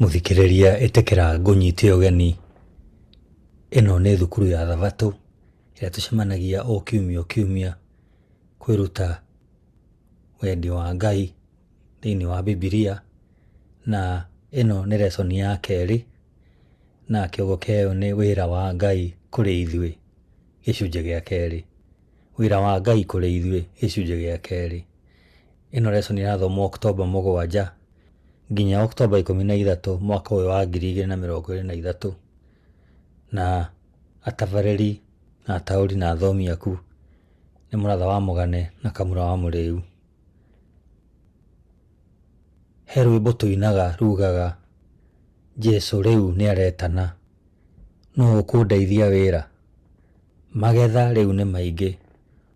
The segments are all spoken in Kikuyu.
Mũthikĩrĩria ĩtĩkĩra ngũnyite ũgeni. Ĩno nĩ thukuru ya Thabatũ ĩrĩa tũcemanagia o kiumia o kiumia kwĩruta wendi wa Ngai thĩiniĩ wa Bibilia, na ĩno nĩ lesson ya kerĩ, na kĩongo kĩayo nĩ wĩra wa Ngai kũrĩ ithuĩ, gĩcunjĩ gĩa kerĩ. Wĩra wa Ngai kũrĩ ithuĩ, gĩcunjĩ gĩa kerĩ. Ĩno lesson ĩrathomwo Oktomba 7 nginya Oktomba 13 mwaka ũyũ wa 2023. Na atabarĩri na ataũri na athomi aku nĩ Mũratha wa Mũgane na Kamura wa Mũrĩu. He rwĩmbo tũinaga rugaga Jesũ rĩu nĩaretana, nũ ũkũndeithia wĩra? Magetha rĩu nĩ maingĩ,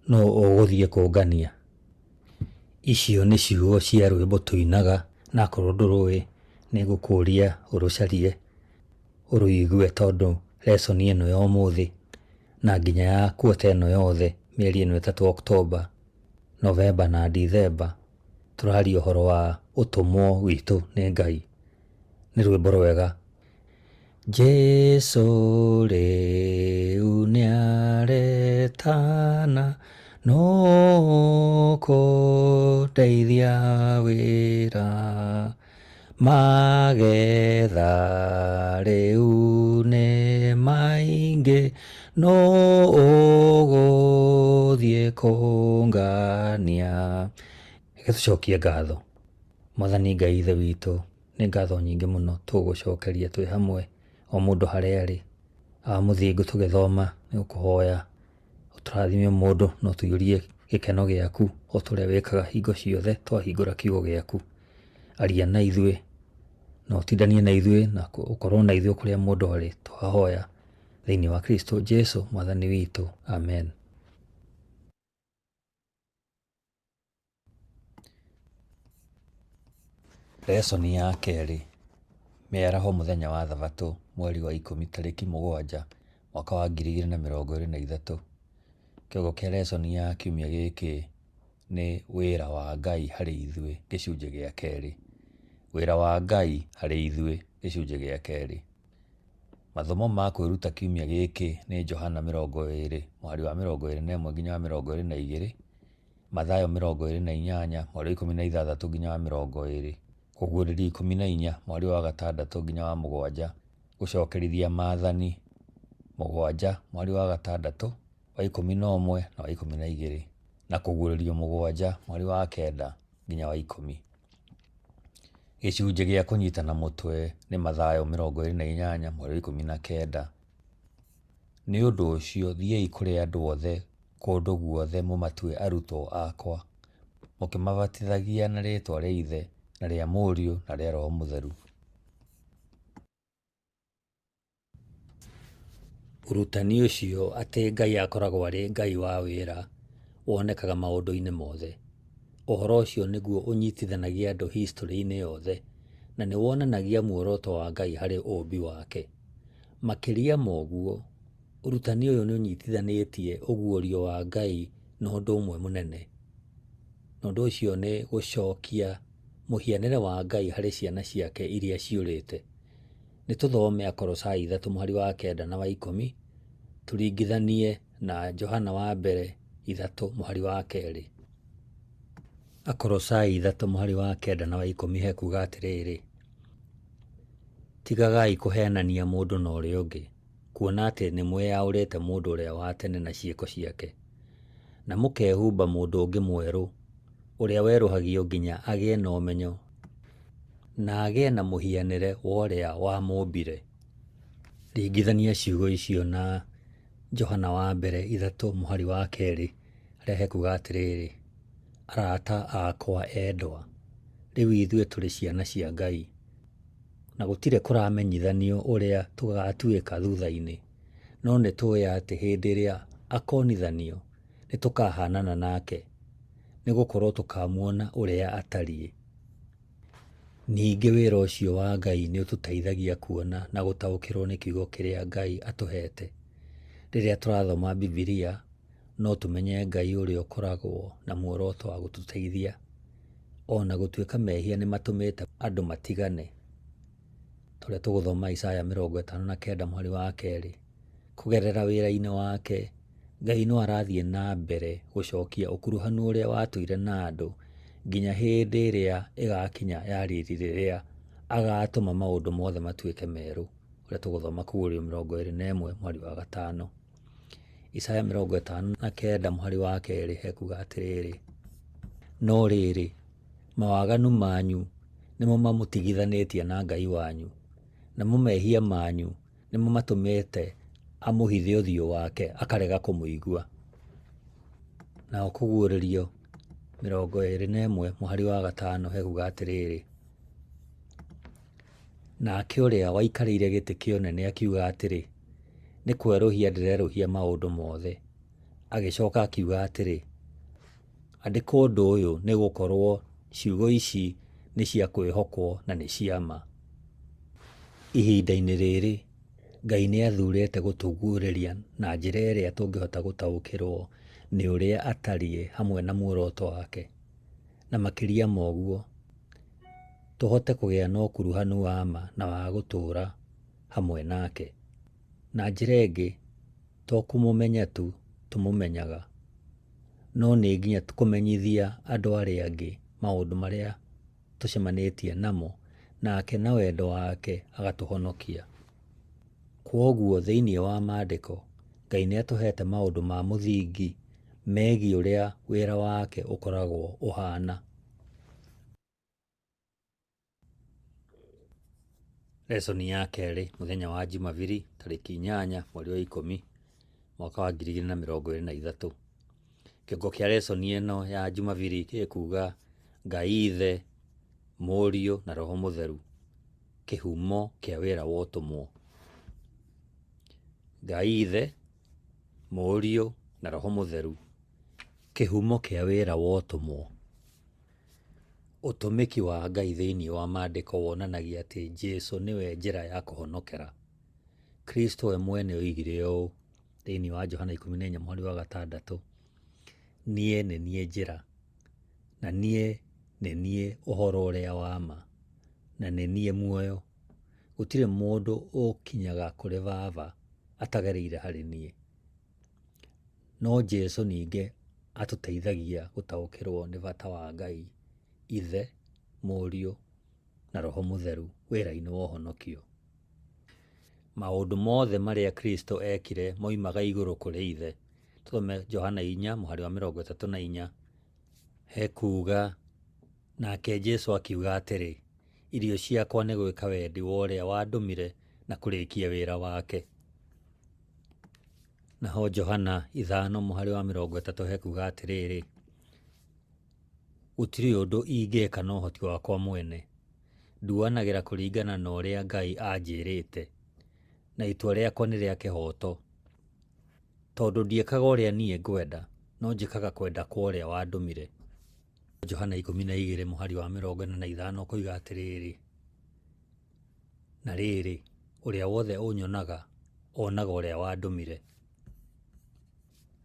nũ ũgũthiĩ kũngania? Icio nĩ ciugo cia rwĩmbo tũinaga na akorwo ndũrũĩ nĩ ngũkũria ũrũcarie ũrũigue tondũ lesson ĩno ya ũmũthĩ na nginya ya quarter ĩno yothe mĩeri ĩno ĩtatũ Oktomba, Novemba na Ndithemba tũraria ũhoro wa ũtũmwo witũ nĩ Ngai. Nĩ rwĩmbo rwega. Jesũ rĩu nĩaretana, nũ ũkũndeithia wĩra? Magetha rĩu nĩ maingĩ, nũ ũgũthiĩ kũngania? Reke tũcokie ngatho. Mwathani Ngai Ithe witũ, nĩ ngatho nyingĩ mũno tũgũgũcokeria twĩ hamwe o mũndũ harĩa arĩ. Awa mũthingu tũgĩthoma nĩ gũkũhoya ũtũrathime o mũndũ na ũtũiyũrie gĩkeno gĩaku o ta ũrĩa wĩkaga hingo ciothe twahingũra kiugo gĩaku. Aria na ithuĩ na ũtindanie na ithuĩ na ũkorwo na ithuĩ kũrĩa mũndũ arĩ. Twahoya thĩinĩ wa Kristo Jesu mwathani witũ. Amen. Lesson ya kerĩ, mĩaraho mũthenya wa thabatũ mweri wa 10 tarĩki 7 mwaka wa 2023. Kĩongo kĩa lesson ya kiumia gĩkĩ nĩ wĩra wa Ngai harĩ ithuĩ gĩcunjĩ gĩa kerĩ. Wĩra wa Ngai harĩ ithuĩ gĩcunjĩ gĩa kerĩ. Mathomo ma kwĩruta kiumia gĩkĩ nĩ Johana 20 mũhari wa 21 nginya wa 22, Mathayo 28 mũhari wa 16 nginya wa 20, Kũguũrĩrio 14 mũhari wa 6 nginya wa 7, Gũcokerithia Maathani 7 mũhari wa 6, wa 11 na wa 12, na Kũguũrĩrio 7 mũhari wa 9 nginya wa 10. Gĩcunjĩ gĩa kũnyitana mũtwe nĩ Mathayo 28 mũhari wa 19. Nĩ ũndũ ũcio thiĩi kũrĩ andũ othe kũndũ guothe mũmatue arutwo akwa, mũkĩmabatithagia na rĩĩtwa rĩa Ithe na rĩa Mũriũ na rĩa Roho Mũtheru. Ũrutani ũcio atĩ Ngai akoragwo arĩ Ngai wa wĩra wonekaga maũndũ-inĩ mothe. Ũhoro ũcio nĩguo ũnyitithanagia andũ historĩ-inĩ yothe na nĩ wonanagia muoroto wa Ngai harĩ ũũmbi wake. Makĩria ma ũguo, ũrutani ũyũ nĩ ũnyitithanĩtie ũguũrio wa Ngai na ũndũ ũmwe mũnene, na ũndũ ũcio nĩ gũcokia mũhianĩre wa Ngai harĩ ciana ciake iria ciũrĩte. Nĩ tũthome Akolosai 3 mũhari wa 9 na wa 10, tũringithanie na Johana wa mbere 3 mũhari wa 2. Akolosai 3 mũhari wa 9 na wa 10 hekuga atĩrĩrĩ, Tigagai kũheenania mũndũ na ũrĩa ũngĩ, kuona atĩ nĩmwĩyaũrĩte mũndũ ũrĩa wa tene na ciĩko ciake, na mũkehumba mũndũ ũngĩ mwerũ, ũrĩa werũhagio nginya agĩe na ũmenyo na agĩe na mũhianĩre wa ũrĩa wamũmbire. Ringithania ciugo icio na Johana wa mbere 3 mũhari wa 2 harĩa hekuga atĩrĩrĩ, Arata akwa endwa, rĩu ithuĩ tũrĩ ciana cia Ngai, na gũtirĩ kũramenyithanio ũrĩa tũgaatuĩka thutha-inĩ, no nĩ tũĩ atĩ hĩndĩ ĩrĩa akonithanio, nĩ tũkahaanana nake, nĩ gũkorũo tũkaamuona ũrĩa atariĩ. Ningĩ wĩra ũcio wa Ngai nĩ ũtũteithagia kuona na gũtaũkĩrũo nĩ kiugo kĩrĩa Ngai atũheete. Rĩrĩa tũrathoma Bibilia, no tũmenye Ngai ũrĩa ũkoragwo na muoroto wa gũtũteithia, o na gũtuĩka mehia nĩ matũmĩte andũ matigane. Ta ũrĩa tũgũthoma Isaya 59 mũhari wa 2, kũgerera wĩra-inĩ wake, Ngai no arathiĩ na mbere gũcokia ũkuruhanu ũrĩa watũire na andũ nginya hĩndĩ ĩrĩa ĩgakinya ya riri rĩrĩa agatũma maũndũ mothe matuĩke merũ, ũrĩa tũgũthoma Kũguũrĩrio 21 mũhari wa 5. Isaya 59 mũhari wa 2 hekuga atĩrĩrĩ, no rĩrĩ, mawaganu manyu nĩmo mamũtigithanĩtie na Ngai wanyu, namo mehia manyu nĩmo matũmĩte amũhithe ũthiũ wake akarega kũmũigua. Nao Kũguũrĩrio 21 mũhari wa 5 hekuga atĩrĩrĩ, nake ũrĩa waikarĩire gĩtĩ kĩa ũnene akiuga atĩrĩ, nĩ kwerũhia ndĩrerũhia maũndũ mothe. Agĩcoka akiuga atĩrĩ, andĩka ũndũ ũyũ nĩ gũkorwo ciugo ici nĩ cia kwĩhokwo na nĩ cia ma. Ihinda-inĩ rĩrĩ, Ngai nĩ athurĩte gũtũguũrĩria na njĩra ĩrĩa tũngĩhota gũtaũkĩrũo nĩ ũrĩa atariĩ hamwe na muoroto wake. Na makĩria ma ũguo, tũhote kũgĩa na ũkuruhanu wa ma na wa gũtũũra hamwe nake. Na njĩra ĩngĩ, to kũmũmenya tu tũmũmenyaga, no nĩ nginya kũmenyithia andũ arĩa angĩ maũndũ marĩa tũcemanĩtie namo, nake na wendo wake agatũhonokia. Kwoguo thĩinĩ wa Maandĩko, Ngai nĩ atũheete maũndũ ma mũthingi megiĩ ũrĩa wĩra wake ũkoragwo ũhaana. Lesson ya kerĩ mũthenya wa Jumabiri tarĩki 8 mweri wa 10 mwaka wa 2023. Kĩongo kĩa lesson ĩno ya Jumabiri gĩkuga Ngai Ithe, Mũriũ na Roho Mũtheru, kĩhumo kĩa wĩra wa ũtũmwo. Ngai Ithe, Mũriũ na Roho Mũtheru, kĩhumo kĩa wĩra wa ũtũmwo. Ũtũmĩki wa Ngai thĩinĩ wa Maandĩko wonanagia atĩ Jesu nĩwe njĩra ya kũhonokera. Kristo we mwene oigire ũũ thĩinĩ wa Johana 14 mũhari wa 6, niĩ nĩ niĩ njĩra, na niĩ nĩ niĩ ũhoro ũrĩa wa ma, na nĩ niĩ muoyo. Gũtirĩ mũndũ ũkinyaga kũrĩ Baba atagereire harĩ niĩ. No Jesu ningĩ atũteithagia gũtaũkĩrũo nĩ bata wa Ngai Ithe, Mũriũ na Roho Mũtheru wĩra-inĩ wa ũhonokio. Maũndũ mothe marĩa Kristo ekire moimaga igũrũ kũrĩ Ithe. Tũthome Johana 4 mũhari wa 34. Hekuuga, nake Jesu akiuga atĩrĩ, irio ciakwa nĩ gwĩka wendi wa ũrĩa wandũmire na kũrĩkia wĩra wake. Naho Johana 5 mũhari wa 30 hekuuga atĩrĩrĩ, gũtirĩ ũndũ ingĩka na ũhoti wakwa mwene, nduanagĩra kũringana na ũrĩa Ngai anjĩrĩte, na itua rĩakwa nĩ rĩa kĩhooto, tondũ ndiĩkaga ũrĩa niĩ ngwenda, no njĩkaga kwenda kwa ũrĩa wandũmire. Johana 12 mũhari wa 45 ũkoiga atĩrĩrĩ, na rĩrĩ, ũrĩa wothe ũnyonaga onaga ũrĩa wandũmire.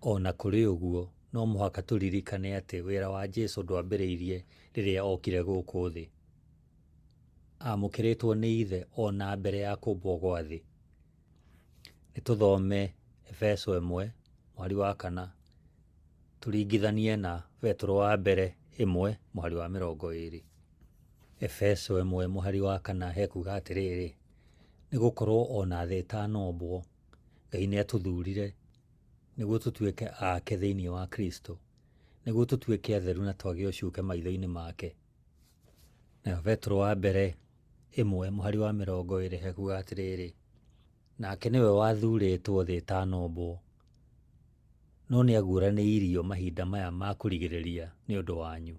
O na kũrĩ ũguo, no mũhaka tũririkane atĩ wĩra wa Jesu ndwambĩrĩirie rĩrĩa okire gũkũ thĩ. Aamũkĩrĩtwo nĩ Ithe o na mbere ya kũmbwo gwa thĩ. Nĩ tũthome Efeso 1 mũhari wa 4 tũringithanie na Petero wa mbere 1 mũhari wa 20. Efeso 1 mũhari wa 4 hekuga atĩrĩrĩ, nĩ gũkorwo o na thĩ ĩtanombwo, Ngai nĩ atũthurire nĩguo tũtuĩke ake thĩinĩ wa Kristo, nĩguo tũtuĩke atheru na twage ũcuke maitho-inĩ make. Nayo Petero wa mbere 1 mũhari wa 20 hekuga atĩrĩrĩ, nake nĩwe wathurĩtwo thĩ ĩtanombwo, no nĩ aguũranĩirio mahinda maya ma kũrigĩrĩria nĩ ũndũ wanyu.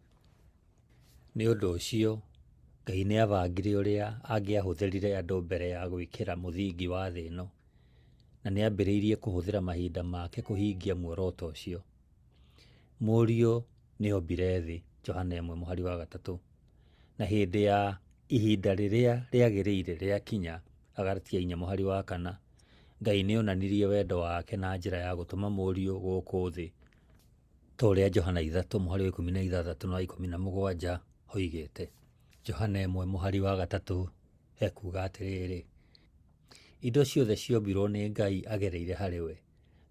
Nĩ ũndũ ũcio, Ngai nĩ aabangire ũrĩa angĩahũthĩrire andũ mbere ya gwĩkĩra mũthingi wa thĩ ĩno, na nĩ aambĩrĩirie kũhũthĩra mahinda make kũhingia muoroto ũcio. Mũriũ nĩ ombire thĩ, Johana 1 mũhari wa 3, na hĩndĩ ya ihinda rĩrĩa rĩagĩrĩire rĩakinya, Galatia 4 mũhari wa 4, Ngai nĩ onanirie wendo wake na njĩra ya gũtũma Mũriũ gũkũ thĩ, ta ũrĩa Johana 3 mũhari wa 16 na wa 17 hoigĩte. Johana 1 mũhari wa 3 Hekuuga atĩrĩrĩ, Indo ciothe ciombirwo nĩ Ngai agereire harĩ we,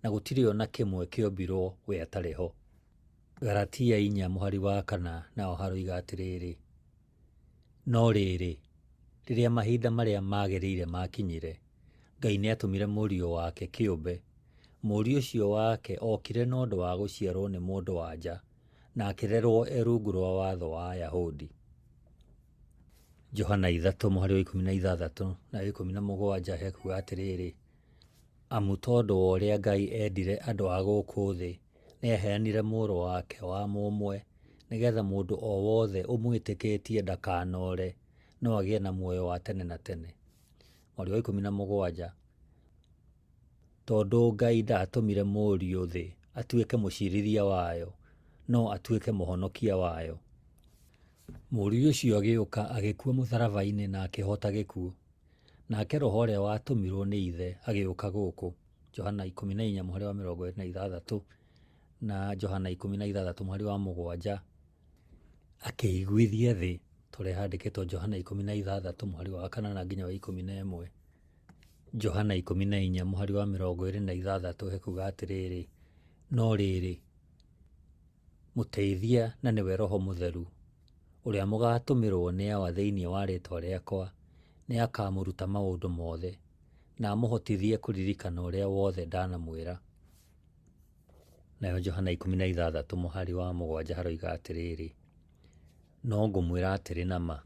na gũtirĩ o na kĩmwe kĩombirwo we atarĩ ho. Galatia 4 mũhari wa 4 naho haroiga atĩrĩrĩ, No rĩrĩ, rĩrĩa mahinda marĩa magĩrĩire makinyire, Ngai nĩatũmire Mũriũ wake kĩũmbe. Mũriũ ũcio wake okire na ũndũ wa gũciarwo nĩ mũndũ-wa-nja, na akĩrerwo e rungu rwa watho wa Ayahudi. Johana 3 mũhari wa 16 na 17 hekuuga atĩrĩrĩ, Amu tondũ wa ũrĩa Ngai endire andũ a gũkũ thĩ, nĩaheanire Mũrũ wake wa mũmwe, nĩ getha mũndũ o wothe ũmwĩtĩkĩtie ndakanore, no agĩe na muoyo wa tene na tene. Mũhari wa 17, Tondũ Ngai ndaatũmire Mũriũ thĩ atuĩke mũcirithia wayo, no atuĩke mũhonokia wayo. Mũriũ ũcio agĩũka agĩkua mũtharaba-inĩ na akĩhoota gĩkuũ. Nake Roho ũrĩa watũmirwo nĩ Ithe agĩũka gũkũ. Johana 14 mũhari wa 26 na Johana 16 mũhari wa 7 akĩiguithia thĩ ta ũrĩa handĩkĩtwo Johana 16 mũhari wa 8 nginya wa 11. Johana 14 mũhari wa 26 hekuuga atĩrĩrĩ, No rĩrĩ, Mũteithia na nĩwe Roho Mũtheru, ũrĩa mũgaatũmĩrwo nĩ Awa thĩinĩ wa rĩĩtwa rĩakwa, nĩakamũruta maũndũ mothe, na amũhotithie kũririkana ũrĩa wothe ndanamwĩra. Nayo Johana 16 mũhari wa 7 haroiga atĩrĩrĩ, No ngũmwĩra atĩrĩ na ma,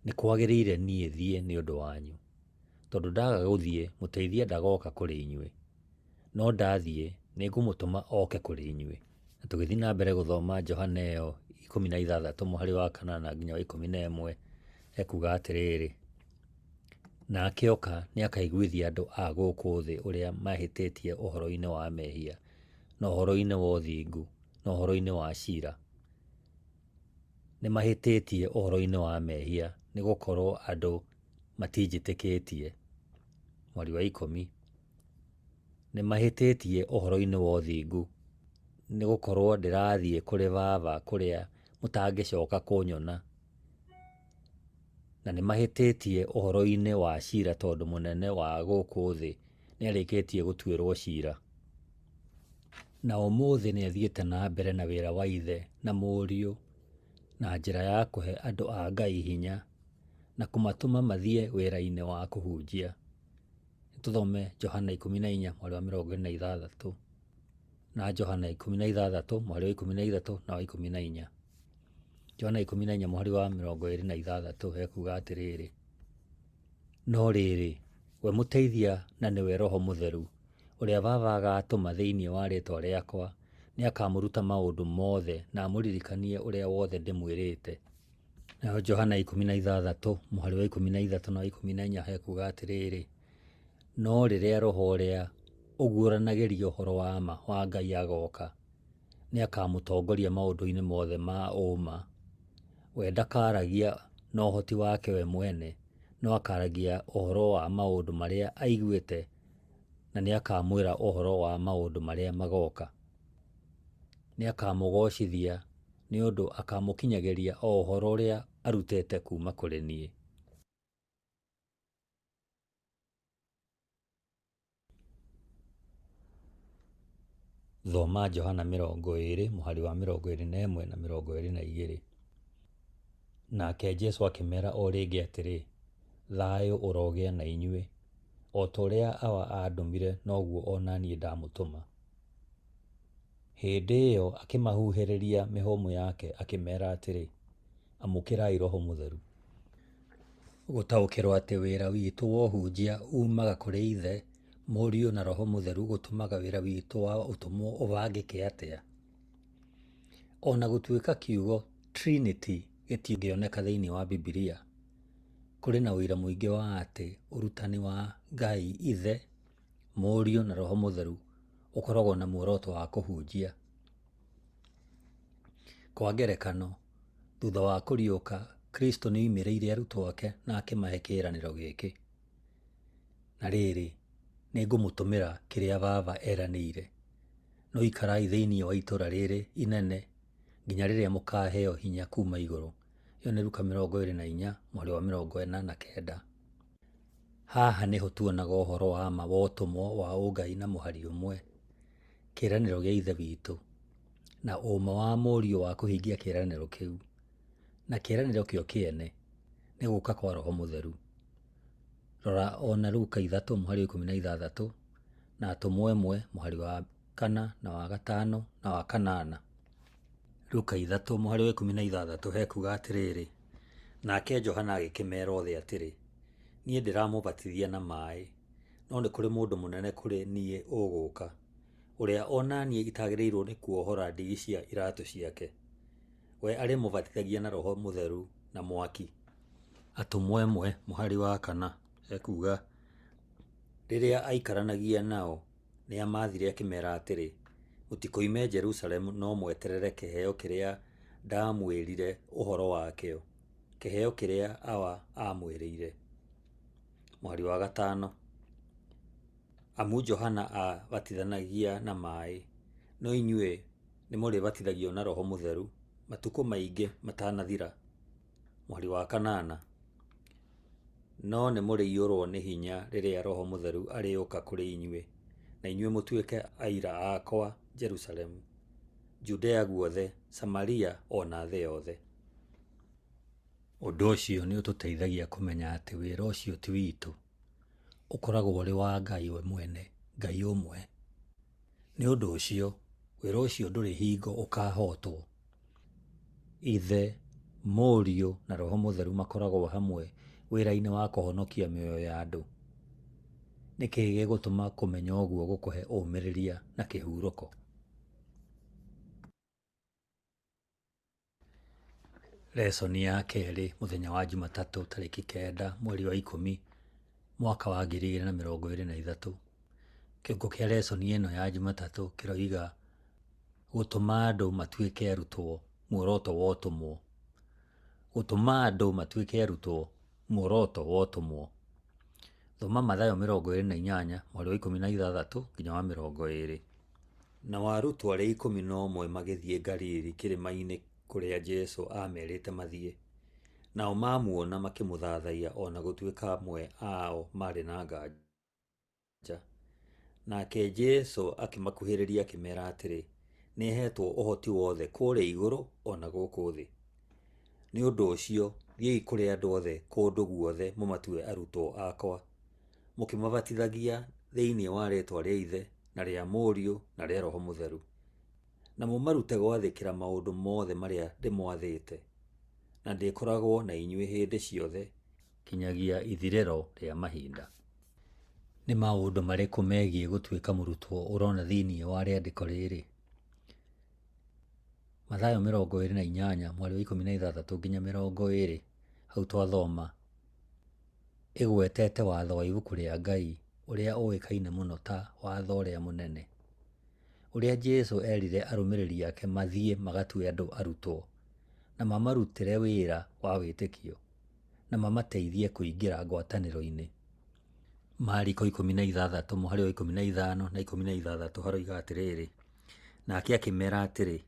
nĩ kwagĩrĩire niĩ thiĩ nĩ ũndũ wanyu, tondũ ndaga gũthiĩ, Mũteithia ndagooka kũrĩ inyuĩ, no ndathiĩ, nĩngũmũtũma oke kũrĩ inyuĩ. Na tũgĩthiĩ na mbere gũthoma Johana ĩyo 16 mũhari wa 8 nginya wa 11, ekuga atĩrĩrĩ, Nake oka nĩakaiguithia andũ a gũkũ thĩ ũrĩa mahĩtĩtie ũhoro-inĩ wa mehia, na ũhoro-inĩ wa ũthingu, na ũhoro-inĩ wa cira. Nĩmahĩtĩtie ũhoro-inĩ wa mehia, nĩ gũkorwo andũ matinjĩtĩkĩtie. Mũhari wa 10, Nĩmahĩtĩtie ũhoro-inĩ wa ũthingu, nĩ gũkorwo ndĩrathiĩ kũrĩ Baba kũrĩa mũtangĩcoka kũnyona. Na nĩmahĩtĩtie ũhoro-inĩ wa cira tondũ mũnene wa gũkũ thĩ nĩarĩkĩtie gũtuĩrwo cira. Na ũmũthĩ nĩathiĩte na mbere na wĩra wa Ithe na Mũriũ na njĩra ya kũhe andũ a Ngai hinya na kũmatũma mathiĩ wĩra-inĩ wa kũhunjia. Nĩtũthome Johana 14 mũhari wa 26 na Johana 16 mũhari wa 13 na wa 14. Johana 14 mũhari wa 26 hekuga atĩrĩrĩ, No rĩrĩ, we Mũteithia na nĩwe Roho Mũtheru, ũrĩa Baba agaatũma thĩinĩ wa rĩĩtwa rĩakwa, nĩakamũruta maũndũ mothe na amũririkanie ũrĩa wothe ndĩmwĩrĩte. Nayo Johana 16 mũhari wa 13 na wa 14 hekuga atĩrĩrĩ, No rĩrĩa Roho ũrĩa ũguũranagĩria ũhoro wa ma wa Ngai agooka, nĩakamũtongoria maũndũ-inĩ mothe ma ũũma. We ndakaaragia na ũhoti wake we mwene, no akaaragia ũhoro wa maũndũ marĩa aiguĩte, na nĩakamwĩra ũhoro wa maũndũ marĩa magooka. Nĩakamũgoocithia, nĩ ũndũ akamũkinyagĩria o ũhoro ũrĩa arutĩte kuuma kũrĩ niĩ. Thoma Johana 20 mũhari wa 21 na 22. Nake Jesũ akĩmeera o rĩngĩ atĩrĩ, Thayũ ũrogĩa na inyuĩ. O ta ũrĩa Awa aandũmire, noguo o na niĩ ndamũtũma. Hĩndĩ ĩyo akĩmahuhĩrĩria mĩhũmũ yake, akĩmeera atĩrĩ, Amũkĩrai Roho Mũtheru. Gũtaũkĩrũo atĩ wĩra witũ wa ũhunjia uumaga kũrĩ Ithe, Mũriũ na Roho Mũtheru gũtũmaga wĩra witũ wa ũtũmwo ũbangĩke atĩa? O na gũtuĩka kiugo Trinity gĩtingĩoneka thĩinĩ wa Bibilia, kũrĩ na ũira mũingĩ wa atĩ ũrutani wa Ngai Ithe, Mũriũ na Roho Mũtheru ũkoragwo na muoroto wa kũhunjia. Kwa ngerekano, thutha wa kũriũka, Kristo nĩ oimĩrĩire arutwo ake na akĩmahe kĩĩranĩro gĩkĩ, Na rĩrĩ, nĩngũmũtũmĩra kĩrĩa Baba eranĩire, no ikarai thĩinĩ wa itũũra rĩrĩ inene nginya rĩrĩa mũkaaheo hinya kuuma igũrũ. Ĩyo nĩ Luka 24 mũhari wa 49. Haha nĩho tuonaga ũhoro wa ma wa ũtũmwo wa ũngai na mũhari ũmwe, kĩĩranĩro gĩa Ithe witũ, na ũma wa Mũriũ wa kũhingia kĩĩranĩro kĩu, na kĩĩranĩro kĩo kĩene, nĩ gũka kwa Roho Mũtheru. Rora o na Luka 3 mũhari wa 16 na Atũmwo 1 mũhari wa 4 na wa 5 na wa 8. Luka 3 mũhari wa 16 hekuga atĩrĩrĩ, Nake Johana agĩkĩmera othe atĩrĩ, Niĩ ndĩramũbatithia na maĩ, no nĩ kũrĩ mũndũ mũnene kũrĩ niĩ ũgũũka, ũrĩa o na niĩ itagĩrĩirũo nĩ kuohora ndigi cia iratũ ciake. We arĩmũbatithagia na Roho Mũtheru na mwaki. Atũmwo 1 mũhari wa 4 ekuuga, Rĩrĩa aikaranagia nao, nĩamathire akĩmera atĩrĩ, Mũtikoime Jerusalemu no mweterere kĩheo kĩrĩa ndaamwĩrire ũhoro wakĩo, kĩheo kĩrĩa Awa aamwĩrĩire. Mũhari wa 5. Amu Johana aabatithanagia na maĩ, no inyuĩ nĩmũrĩbatithagio na Roho Mũtheru matukũ maingĩ matanathira. Mũhari wa 8. No nĩmũrĩiyũrwo nĩ hinya rĩrĩa Roho Mũtheru arĩũka kũrĩ inyuĩ, na inyuĩ mũtuĩke aira akwa Jerusalemu, Judea guothe, Samaria, o na thĩ yothe. Ũndũ ũcio nĩ ũtũteithagia kũmenya atĩ wĩra ũcio ti witũ, ũkoragwo ũrĩ wa Ngai we mwene, Ngai ũmwe. Nĩ ũndũ ũcio, wĩra ũcio ndũrĩ hingo ũkahootwo. Ithe, Mũriũ, na Roho Mũtheru makoragwo hamwe wĩra-inĩ wa kũhonokia mĩoyo ya andũ. Nĩ kĩĩ gĩgũtũma kũmenya ũguo gũkũhe ũmĩrĩria na kĩhurũko? Lesoni ya kerĩ mũthenya wa Jumatatũ tarĩki 9 mweri wa 10 mwaka wa 2023. Kĩongo kĩa lesoni ĩno ya Jumatatũ kĩroiga gũtũma andũ matuĩke arutwo, muoroto wa ũtũmwo. Gũtũma andũ matuĩke arutwo, muoroto wa ũtũmwo. Thoma Mathayo 28 mũhari wa 16 nginya wa 20. Nao arutwo arĩa 11 magĩthiĩ Galili kĩrĩma-inĩ kũrĩa Jesũ aamerĩte mathiĩ. Nao mamuona makĩmũthathaiya o na gũtuĩka amwe ao maarĩ na nganja. Nake Jesũ akĩmakuhĩrĩria akĩmeera atĩrĩ, Nĩheetwo ũhoti wothe kũrĩa igũrũ o na gũkũ thĩ. Nĩ ũndũ ũcio, thiĩi kũrĩ andũ othe kũndũ guothe mũmatue arutwo akwa, mũkĩmabatithagia thĩinĩ wa rĩĩtwa rĩa Ithe na rĩa Mũriũ na rĩa Roho Mũtheru, na mũmarute gwathĩkĩra maũndũ mothe marĩa ndĩmwathĩte. Na ndĩkoragwo na inyuĩ hĩndĩ ciothe kinyagia ithirĩro rĩa mahinda. Nĩ maũndũ marĩkũ megiĩ gũtuĩka mũrutwo ũrona thĩinĩ wa rĩandĩko rĩrĩ? Mathayo 28 mũhari wa 16 nginya 20 hau twathoma, ĩgwetete watho wa ibuku rĩa Ngai ũrĩa ũĩkaine mũno ta watho ũrĩa mũnene, ũrĩa Jesu erire arũmĩrĩri ake mathiĩ magatue andũ arutwo, na mamarutĩre wĩra wa wĩtĩkio, na mamateithie kũingĩra ngwatanĩro-inĩ. Mariko 16 mũhari wa 15 na 16 haroiga atĩrĩrĩ, Nake akĩmera atĩrĩ,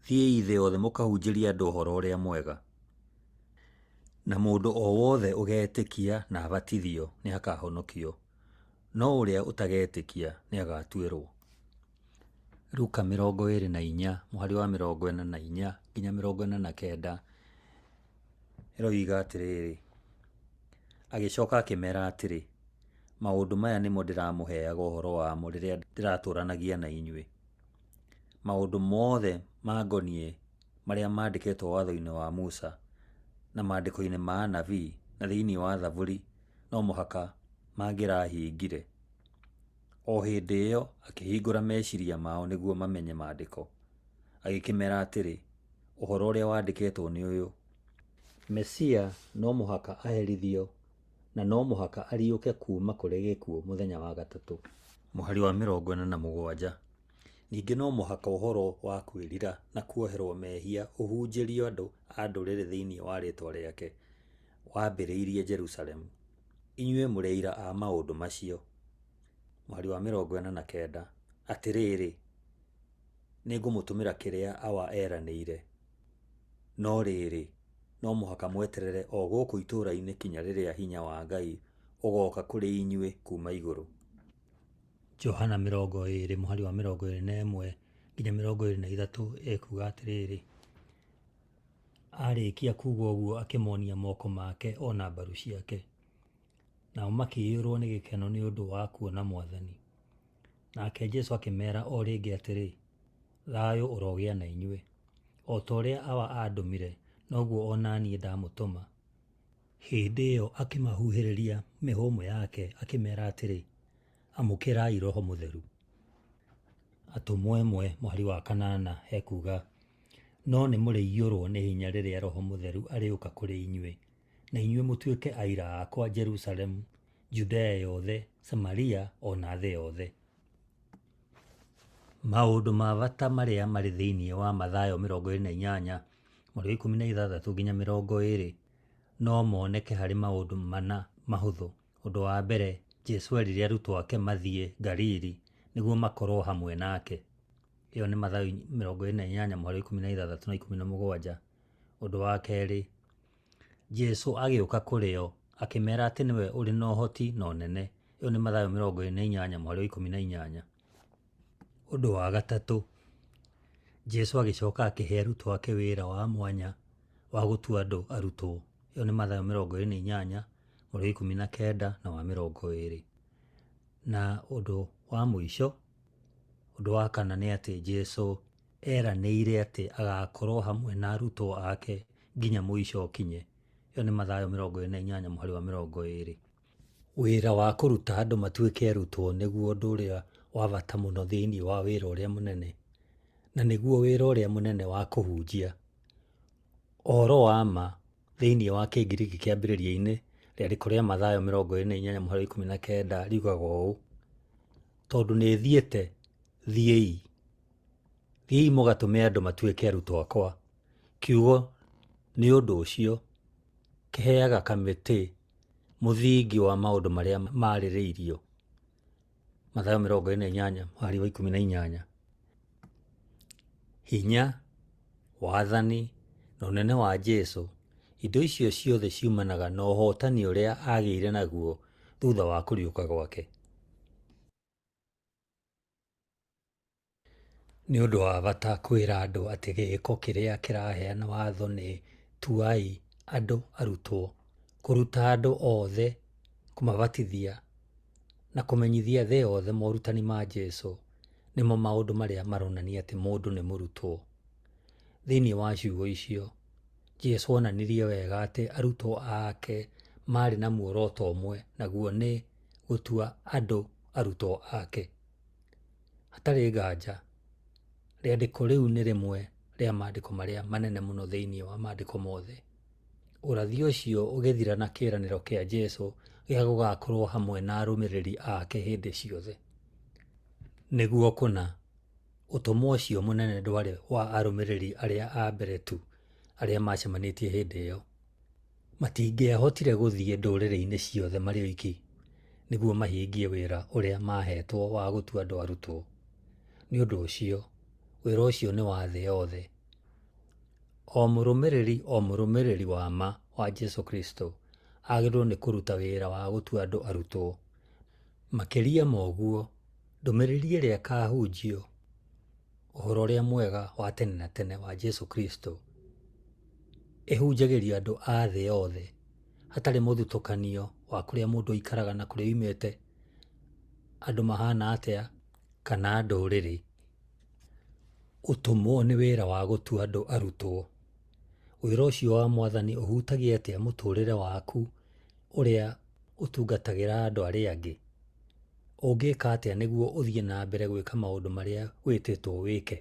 Thiĩi thĩ yothe mũkahunjĩrie andũ ũhoro ũrĩa mwega. Na mũndũ o wothe ũgetĩkia na abatithio nĩakahonokio, no ũrĩa ũtagetĩkia nĩagatuĩrwo. Luka 24 mũhari wa 44 nginya 49 ĩroiga atĩrĩrĩ, Agĩcoka akĩmera atĩrĩ, Maũndũ maya nĩmo ndĩramũheaga ũhoro wamo rĩrĩa ndĩratũũranagia na inyuĩ. Maũndũ mothe mangoniĩ marĩa maandĩkĩtwo watho-inĩ wa Musa, na maandĩko-inĩ ma anabii, na thĩinĩ wa Thaburi no mũhaka mangĩrahingire. O hĩndĩ ĩyo akĩhingũra meciria mao nĩguo mamenye maandĩko. Agĩkĩmera atĩrĩ, Ũhoro ũrĩa wandĩkĩtwo nĩ ũyũ, Mesia no mũhaka aherithio na no mũhaka ariũke kuuma kũrĩ gĩkuũ mũthenya wa gatatũ. Mũhari wa 47. Ningĩ no mũhaka ũhoro wa kwĩrira na kuoherwo mehia ũhunjĩrio andũ a ndũrĩrĩ thĩinĩ wa rĩĩtwa rĩake, wambĩrĩirie Jerusalemu. Inyuĩ mũrĩ aira a maũndũ macio. Mũhari wa 49. Atĩrĩrĩ, nĩngũmũtũmĩra kĩrĩa Awa eranĩire, no rĩrĩ, No mũhaka mweterere o gũkũ itũũra-inĩ kinya rĩrĩa hinya wa Ngai ũgooka kũrĩ inyuĩ kuuma igũrũ. Johana 20 mũhari wa 21 nginya 23 ekuuga atĩrĩrĩ, Aarĩkia kuuga ũguo akĩmonia moko make o na mbaru ciake. Nao makĩiyũrũo nĩ gĩkeno nĩ ũndũ wa kuona Mwathani. Nake Jesu akĩmeera o rĩngĩ atĩrĩ, Thayũ ũrogĩa na inyuĩ. O ta ũrĩa Awa aandũmire, noguo o na niĩ ndamũtũma. Hĩndĩ ĩyo akĩmahuhĩrĩria mĩhũmũ yake, akĩmeera atĩrĩ, Amũkĩrai Roho Mũtheru. Atũmwo 1 mũhari wa kanana hekuuga, No nĩmũrĩiyũrwo nĩ hinya rĩrĩa Roho Mũtheru arĩũka kũrĩ inyuĩ, na inyuĩ mũtuĩke aira akwa Jerusalemu, Judea yothe, Samaria, o na thĩ yothe. Maũndũ ma bata marĩa marĩ thĩinĩ wa Mathayo 28, mũhari wa 16 nginya 20 no moneke harĩ maũndũ mana mahũthũ. Ũndũ wa mbere, Jesu eerire arutwo ake mathiĩ Galili nĩguo makorũo hamwe nake. Ĩyo nĩ Mathayo 28 mũhari wa 16 na 17. Ũndũ wa kerĩ, Jesu agĩũka kũrĩ o, akĩmeera atĩ nĩwe ũrĩ na ũhoti na ũnene. Ĩyo nĩ Mathayo 28 mũhari wa 18. Ũndũ wa gatatũ, Jesu agĩcoka akĩhe arutwo ake wĩra wa mwanya wa gũtua andũ arutwo. Ĩyo nĩ Mathayo 28 mũhari wa 19 na wa 20. Na ũndũ wa mũico, ũndũ wa kana nĩ atĩ Jesu eranĩire atĩ agaakorũo hamwe na arutwo ake nginya mũico ũkinye. Ĩyo nĩ Mathayo 28 mũhari wa 20. Wĩra wa kũruta andũ matuĩke arutwo nĩguo ũndũ ũrĩa wa bata mũno thĩinĩ wa wĩra ũrĩa mũnene, na nĩguo wĩra ũrĩa mũnene wa kũhunjia. Ũhoro wa ma thĩinĩ wa Kĩngiriki kĩambĩrĩria-inĩ, rĩandĩko rĩa Mathayo 28 mũhari wa 19 riugaga ũũ, Tondũ nĩ thiĩte, thiĩi. Thiĩi mũgatũme andũ matuĩke arutwo akwa. Kiugo nĩ ũndũ ũcio kĩheaga kamĩtĩ mũthingi wa maũndũ marĩa marĩrĩirio. Mathayo 28 mũhari wa 18. Hinya, wathani, na ũnene wa Jesu, indo icio ciothe ciumanaga na ũhootani ũrĩa aagĩire naguo thutha wa kũriũka gwake. Nĩ ũndũ wa bata kwĩra andũ atĩ gĩĩko kĩrĩa kĩraheana watho nĩ "tuai andũ arutwo", kũruta andũ othe, kũmabatithia, na kũmenyithia thĩ yothe morutani ma Jesu nĩmo maũndũ marĩa maronania atĩ mũndũ nĩ mũrutwo. Thĩinĩ wa ciugo icio, Jesu onanirie wega atĩ arutwo ake maarĩ na muoroto ũmwe, naguo nĩ gũtua andũ arutwo ake. Hatarĩ nganja, rĩandĩko rĩu nĩ rĩmwe rĩa maandĩko marĩa manene mũno thĩinĩ wa maandĩko mothe. Ũrathi ũcio ũgĩthira na kĩĩranĩro kĩa Jesu gĩa gũgaakorũo hamwe na arũmĩrĩri ake hĩndĩ ciothe. Nĩguo kũna, ũtũmwo ũcio mũnene ndwarĩ wa arũmĩrĩri arĩa a mbere tu arĩa maacemanĩtie hĩndĩ ĩyo. Matingĩahotire gũthiĩ ndũrĩrĩ-inĩ ciothe marĩ oiki nĩguo mahingie wĩra ũrĩa maahetwo wa gũtua andũ arutwo. Nĩ ũndũ ũcio, wĩra ũcio nĩ wa thĩ yothe. O mũrũmĩrĩri o mũrũmĩrĩri wa ma wa Jesu Kristo agĩrĩirũo nĩ kũruta wĩra wa gũtua andũ arutwo. Makĩria ma ũguo, ndũmĩrĩri ĩrĩa ĩkaahunjio, ũhoro ũrĩa mwega wa tene na tene wa Jesu Kristo, ĩhunjagĩrio andũ a thĩ yothe hatarĩ mũthutũkanio wa kũrĩa mũndũ aikaraga na kũrĩa oimĩte, andũ mahana atĩa, kana ndũrĩrĩ. Ũtũmwo nĩ wĩra wa gũtua andũ arutwo. Wĩra ũcio wa Mwathani ũhutagia atĩa mũtũũrĩre waku ũrĩa ũtungatagĩra andũ arĩa angĩ? Ũngĩka atĩa nĩguo ũthiĩ na mbere gwĩka maũndũ marĩa wĩtĩtwo wĩke?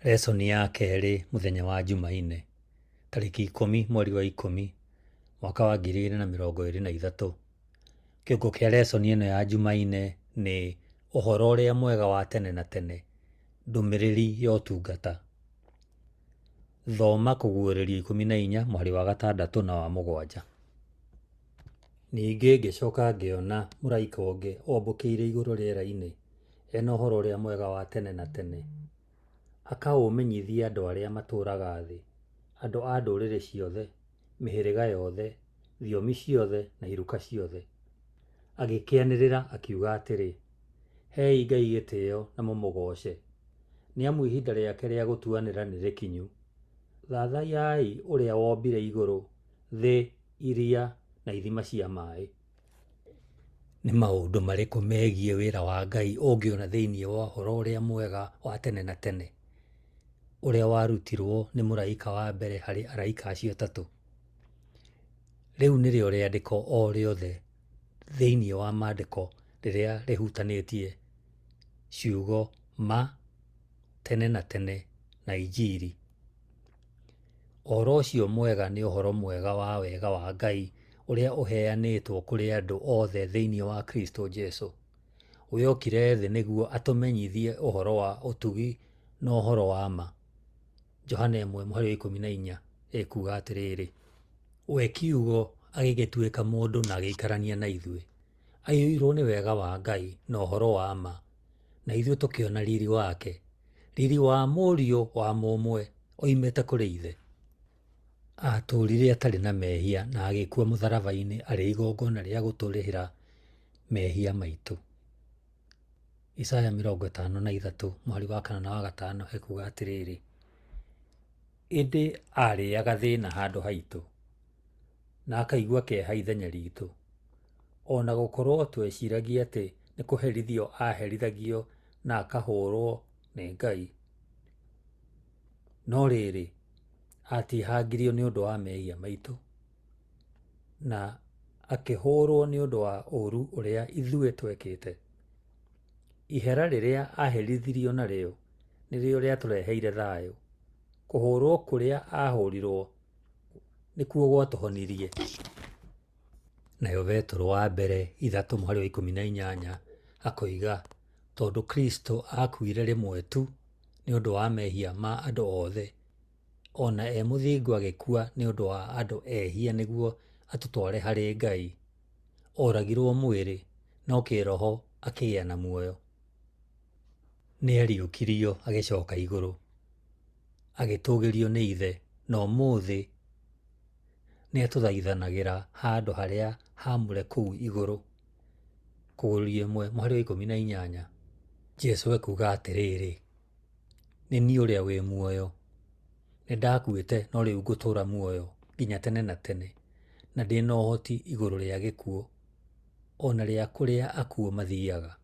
Lesson ya kerĩ mũthenya wa Jumaine, tarĩki 10 mweri wa 10 mwaka wa 2023. Kĩongo kĩa lesson ĩno ya Jumaine nĩ ũhoro ũrĩa mwega wa tene na tene, ndũmĩrĩri ya ũtungata. Thoma Kũguũrĩrio 14 mũhari wa gatandatũ na wa mũgwanja. Ningĩ ngĩcoka ngĩona mũraika ũngĩ ombũkĩire igũrũ rĩera-inĩ, e na Ũhoro-ũrĩa-Mwega wa tene na tene, Akaũmenyithie andũ arĩa matũũraga thĩ, andũ a ndũrĩrĩ ciothe, mĩhĩrĩga yothe, thiomi ciothe, na iruka ciothe. Agĩkĩanĩrĩra akiuga atĩrĩ, Hei Ngai gĩtĩo na mũmũgooce, nĩ amu ihinda rĩake rĩa gũtuanĩra nĩ rĩkinyu. Thathaiyai ũrĩa wombire igũrũ, thĩ, iria, na ithima cia maĩ. Nĩ maũndũ marĩkũ megiĩ wĩra wa Ngai ũngĩona thĩinĩ wa ũhoro ũrĩa mwega wa tene na tene, ũrĩa warutirũo nĩ mũraika wa mbere harĩ araika acio atatũ? Rĩu nĩrĩo rĩandĩko o rĩothe thĩinĩ wa Maandĩko rĩrĩa rĩhutanĩtie ciugo ma, tene na tene, na Injiri. Ũhoro ũcio mwega nĩ ũhoro mwega wa wega wa Ngai ũrĩa ũheanĩtwo kũrĩ andũ othe thĩinĩ wa Kristo Jesu. We okire thĩ nĩguo atũmenyithie ũhoro wa ũtugi na ũhoro wa ma. Johana 1 mũhari wa 14 ĩkuuga atĩrĩrĩ, We Kiugo agĩgĩtuĩka mũndũ na agĩikarania na ithuĩ, aiyũirwo nĩ wega wa Ngai na ũhoro wa ma, na ithuĩ tũkĩona riri wake, riri wa Mũriũ wa mũmwe oimĩte kũrĩ Ithe. Aatũũrire atarĩ na mehia na agĩkua mũtharaba-inĩ arĩ igongona rĩa gũtũrĩhĩra mehia maitũ. Isaya 53 mũhari wa kana na wa gatano ekuuga atĩrĩrĩ, Ĩndĩ aarĩaga thĩna handũ haitũ, na akaigua kĩeha ithenya ritũ, o na gũkorũo tweciragia atĩ nĩ kũherithio aaherithagio na akahũrũo nĩ Ngai. No rĩrĩ, aatihangirio nĩ ũndũ wa mehia maitũ, na akĩhũrũo nĩ ũndũ wa ũũru ũrĩa ithuĩ twekĩte. Ihera rĩrĩa aaherithirio narĩo nĩrĩo rĩatũreheire thayũ. Kũhũrũo kũrĩa aahũrirũo nĩkuo gwatũhonirie. Nayo Betũrũ wa mbere ithatũ mũhari wa 18 akoiga, tondũ Kristo aakuire rĩmwe tu nĩ ũndũ wa mehia ma andũ othe, o na e mũthingu agĩkua nĩ ũndũ wa andũ ehia nĩguo atũtware harĩ Ngai. Oragirwo mwĩrĩ, no kĩĩroho akĩgĩa na muoyo. Nĩariũkirio agĩcoka igũrũ, agĩtũgĩrio nĩ Ithe, na ũmũthĩ nĩatũthaithanagĩra handũ harĩa haamũre kũu igũrũ. Kũgũrũrio ĩmwe mũhari wa 18 Jesu ekuuga atĩrĩrĩ, nĩ niĩ ũrĩa wĩ muoyo, nĩndakuĩte no rĩu ngũtũũra muoyo nginya tene na tene, na ndĩ na ũhoti igũrũ rĩa gĩkuũ, o na rĩa kũrĩa akuũ mathiaga.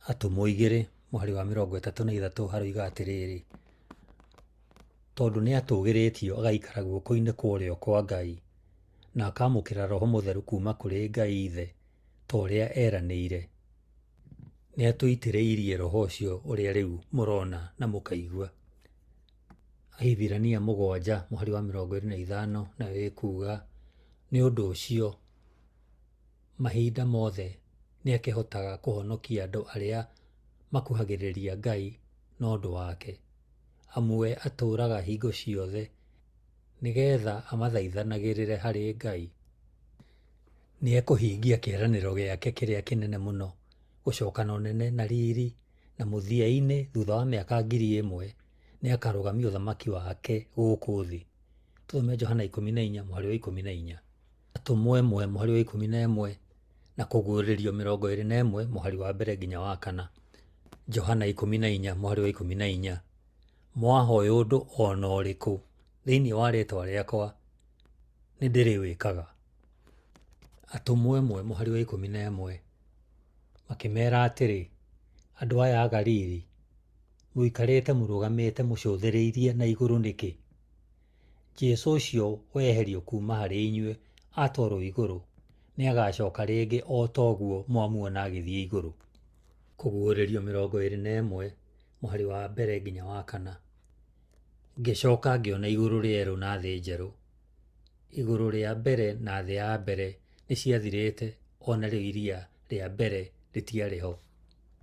Atũmwo igĩrĩ mũhari wa 33 haroiga atĩrĩrĩ, tondũ nĩatũgĩrĩtio agaikara guoko-inĩ kwa ũrĩo kwa Ngai, na akaamũkĩra Roho Mũtheru kuuma kũrĩ Ngai Ithe ta ũrĩa eranĩire. Nĩatũitĩrĩirie Roho ũcio ũrĩa rĩu mũrona na mũkaigua. Ahibirania mũgwanja mũhari wa 25 nayo ĩkuuga, nĩ ũndũ ũcio mahinda mothe nĩakĩhotaga kũhonokia andũ arĩa makuhagĩrĩria Ngai na ũndũ wake, amu we atũũraga hingo ciothe nĩgetha amathaithanagĩrĩre harĩ Ngai. Nĩekũhingia kĩĩranĩro gĩake kĩrĩa kĩnene mũno, gũcoka na ũnene na riri, na mũthia-inĩ thutha wa mĩaka 1000 nĩakarũgamia ũthamaki wake gũkũ thĩ. Tũthome Johana 14 mũhari wa 14. Atũmwo ĩmwe mũhari wa 11 na Kũguũrĩrio 21 mũhari wa mbere nginya wa kana. Johana 14 mũhari wa 14. Mwahoya ũndũ o na ũrĩkũ thĩinĩ wa rĩĩtwa rĩakwa, nĩndĩrĩwĩkaga. Atũmwo ĩmwe mũhari wa 11 makĩmera atĩrĩ, andũ aya a Galili, mũikarĩte mũrũgamĩte mũcũthĩrĩirie na igũrũ nĩkĩ? Jesu ũcio weherio kuuma harĩ inyuĩ atwarwo igũrũ, nĩagacoka rĩngĩ o ta ũguo mwamuona agĩthiĩ igũrũ. Kũguũrĩrio 21 mũhari wa mbere nginya wa kana. Ngĩcoka ngĩona igũrũ rĩerũ na thĩ njerũ. Igũrũ rĩa mbere na thĩ ya mbere nĩciathirĩte, o narĩo iria rĩa mbere rĩtiarĩ ho.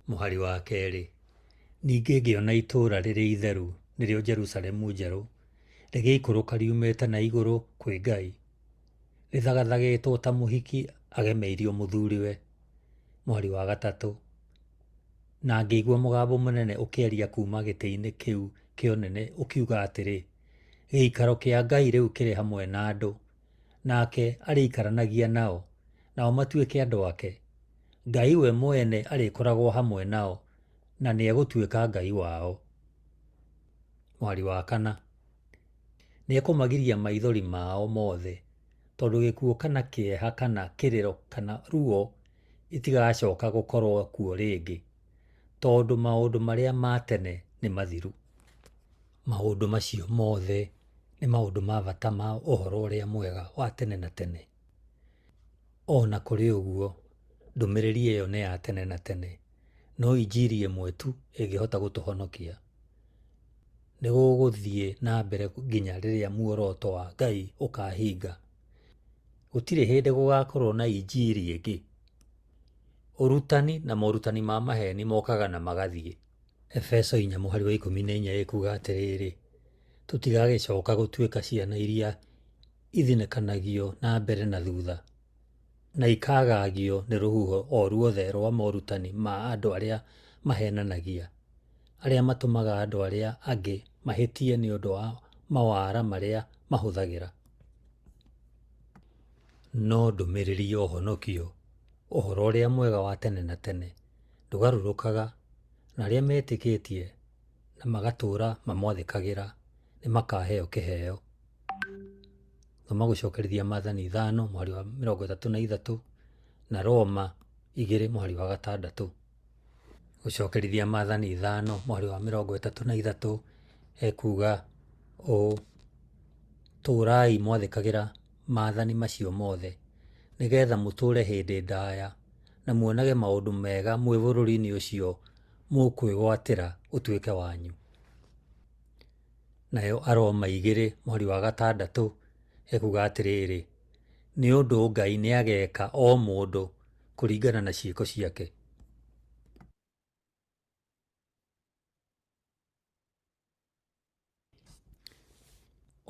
Mũhari wa kerĩ. Ningĩ ngĩona itũũra rĩrĩa itheru, nĩrĩo Jerusalemu njerũ, rĩgĩikũrũka riumĩte na igũrũ kwĩ Ngai, rĩthagathagĩtwo ta mũhiki agemeirio mũthuriwe. Mũhari wa gatatũ. Na ngĩigua mũgambo mũnene ũkĩaria kuuma gĩtĩ-inĩ kĩu kĩa ũnene ũkiuga atĩrĩ, Gĩikaro kĩa Ngai rĩu kĩrĩ hamwe na andũ, nake arĩikaranagia nao, nao matuĩke andũ ake. Ngai we mwene arĩkoragwo hamwe nao, na nĩegũtuĩka Ngai wao. Mũhari wa kana. Nĩekũmagiria maithori mao mothe, tondũ gĩkuũ kana kĩeha kana kĩrĩro kana ruo itigacoka gũkorwo kuo rĩngĩ, tondũ maũndũ marĩa ma tene nĩ mathiru. Maũndũ macio mothe nĩ maũndũ ma bata ma ũhoro ũrĩa mwega wa tene na tene. O na kũrĩ ũguo, ndũmĩrĩri ĩyo nĩ ya tene na tene. No injiri ĩmwe tu ĩngĩhota gũtũhonokia. Nĩ gũgũthiĩ na mbere nginya rĩrĩa muoroto wa Ngai ũkahinga. Gũtirĩ hĩndĩ gũgakorũo na injiri ĩngĩ. Ũrutani na morutani ma maheeni mokaga na magathiĩ. Efeso inya mũhari wa ikũmi na inya ĩkuuga atĩrĩrĩ, tũtigagĩcoka gũtuĩka ciana iria ithinĩkanagio na mbere na thutha, na ikagaagio nĩ rũhuho o ruothe rwa morutani ma andũ arĩa maheenanagia, arĩa matũmaga andũ arĩa angĩ mahĩtie nĩ ũndũ wa mawara marĩa mahũthagĩra. No ndũmĩrĩri ya ũhonokio, ũhoro ũrĩa mwega wa tene na tene, ndũgarũrũkaga, na arĩa metĩkĩtie na magatũũra mamwathĩkagĩra nĩ makaheo kĩheo. Thoma Gũcokerithia Maathani ithano mũhari wa mĩrongo ĩtatũ na ithatũ na Roma igĩrĩ mũhari wa gatandatũ. Gũcokerithia Maathani ithano mũhari wa mĩrongo ĩtatũ na ithatũ ekuga ũũ, tũũrai mwathĩkagĩra maathani macio mothe, nĩgetha mũtũũre hĩndĩ ndaya na muonage maũndũ mega mwĩ bũrũri-inĩ ũcio mũkwĩgwatĩra ũtuĩke wanyu. Nayo Aroma igĩrĩ mũhari wa gatandatũ ekuga atĩrĩrĩ, nĩ ũndũ Ngai nĩageka o mũndũ kũringana na ciĩko ciake.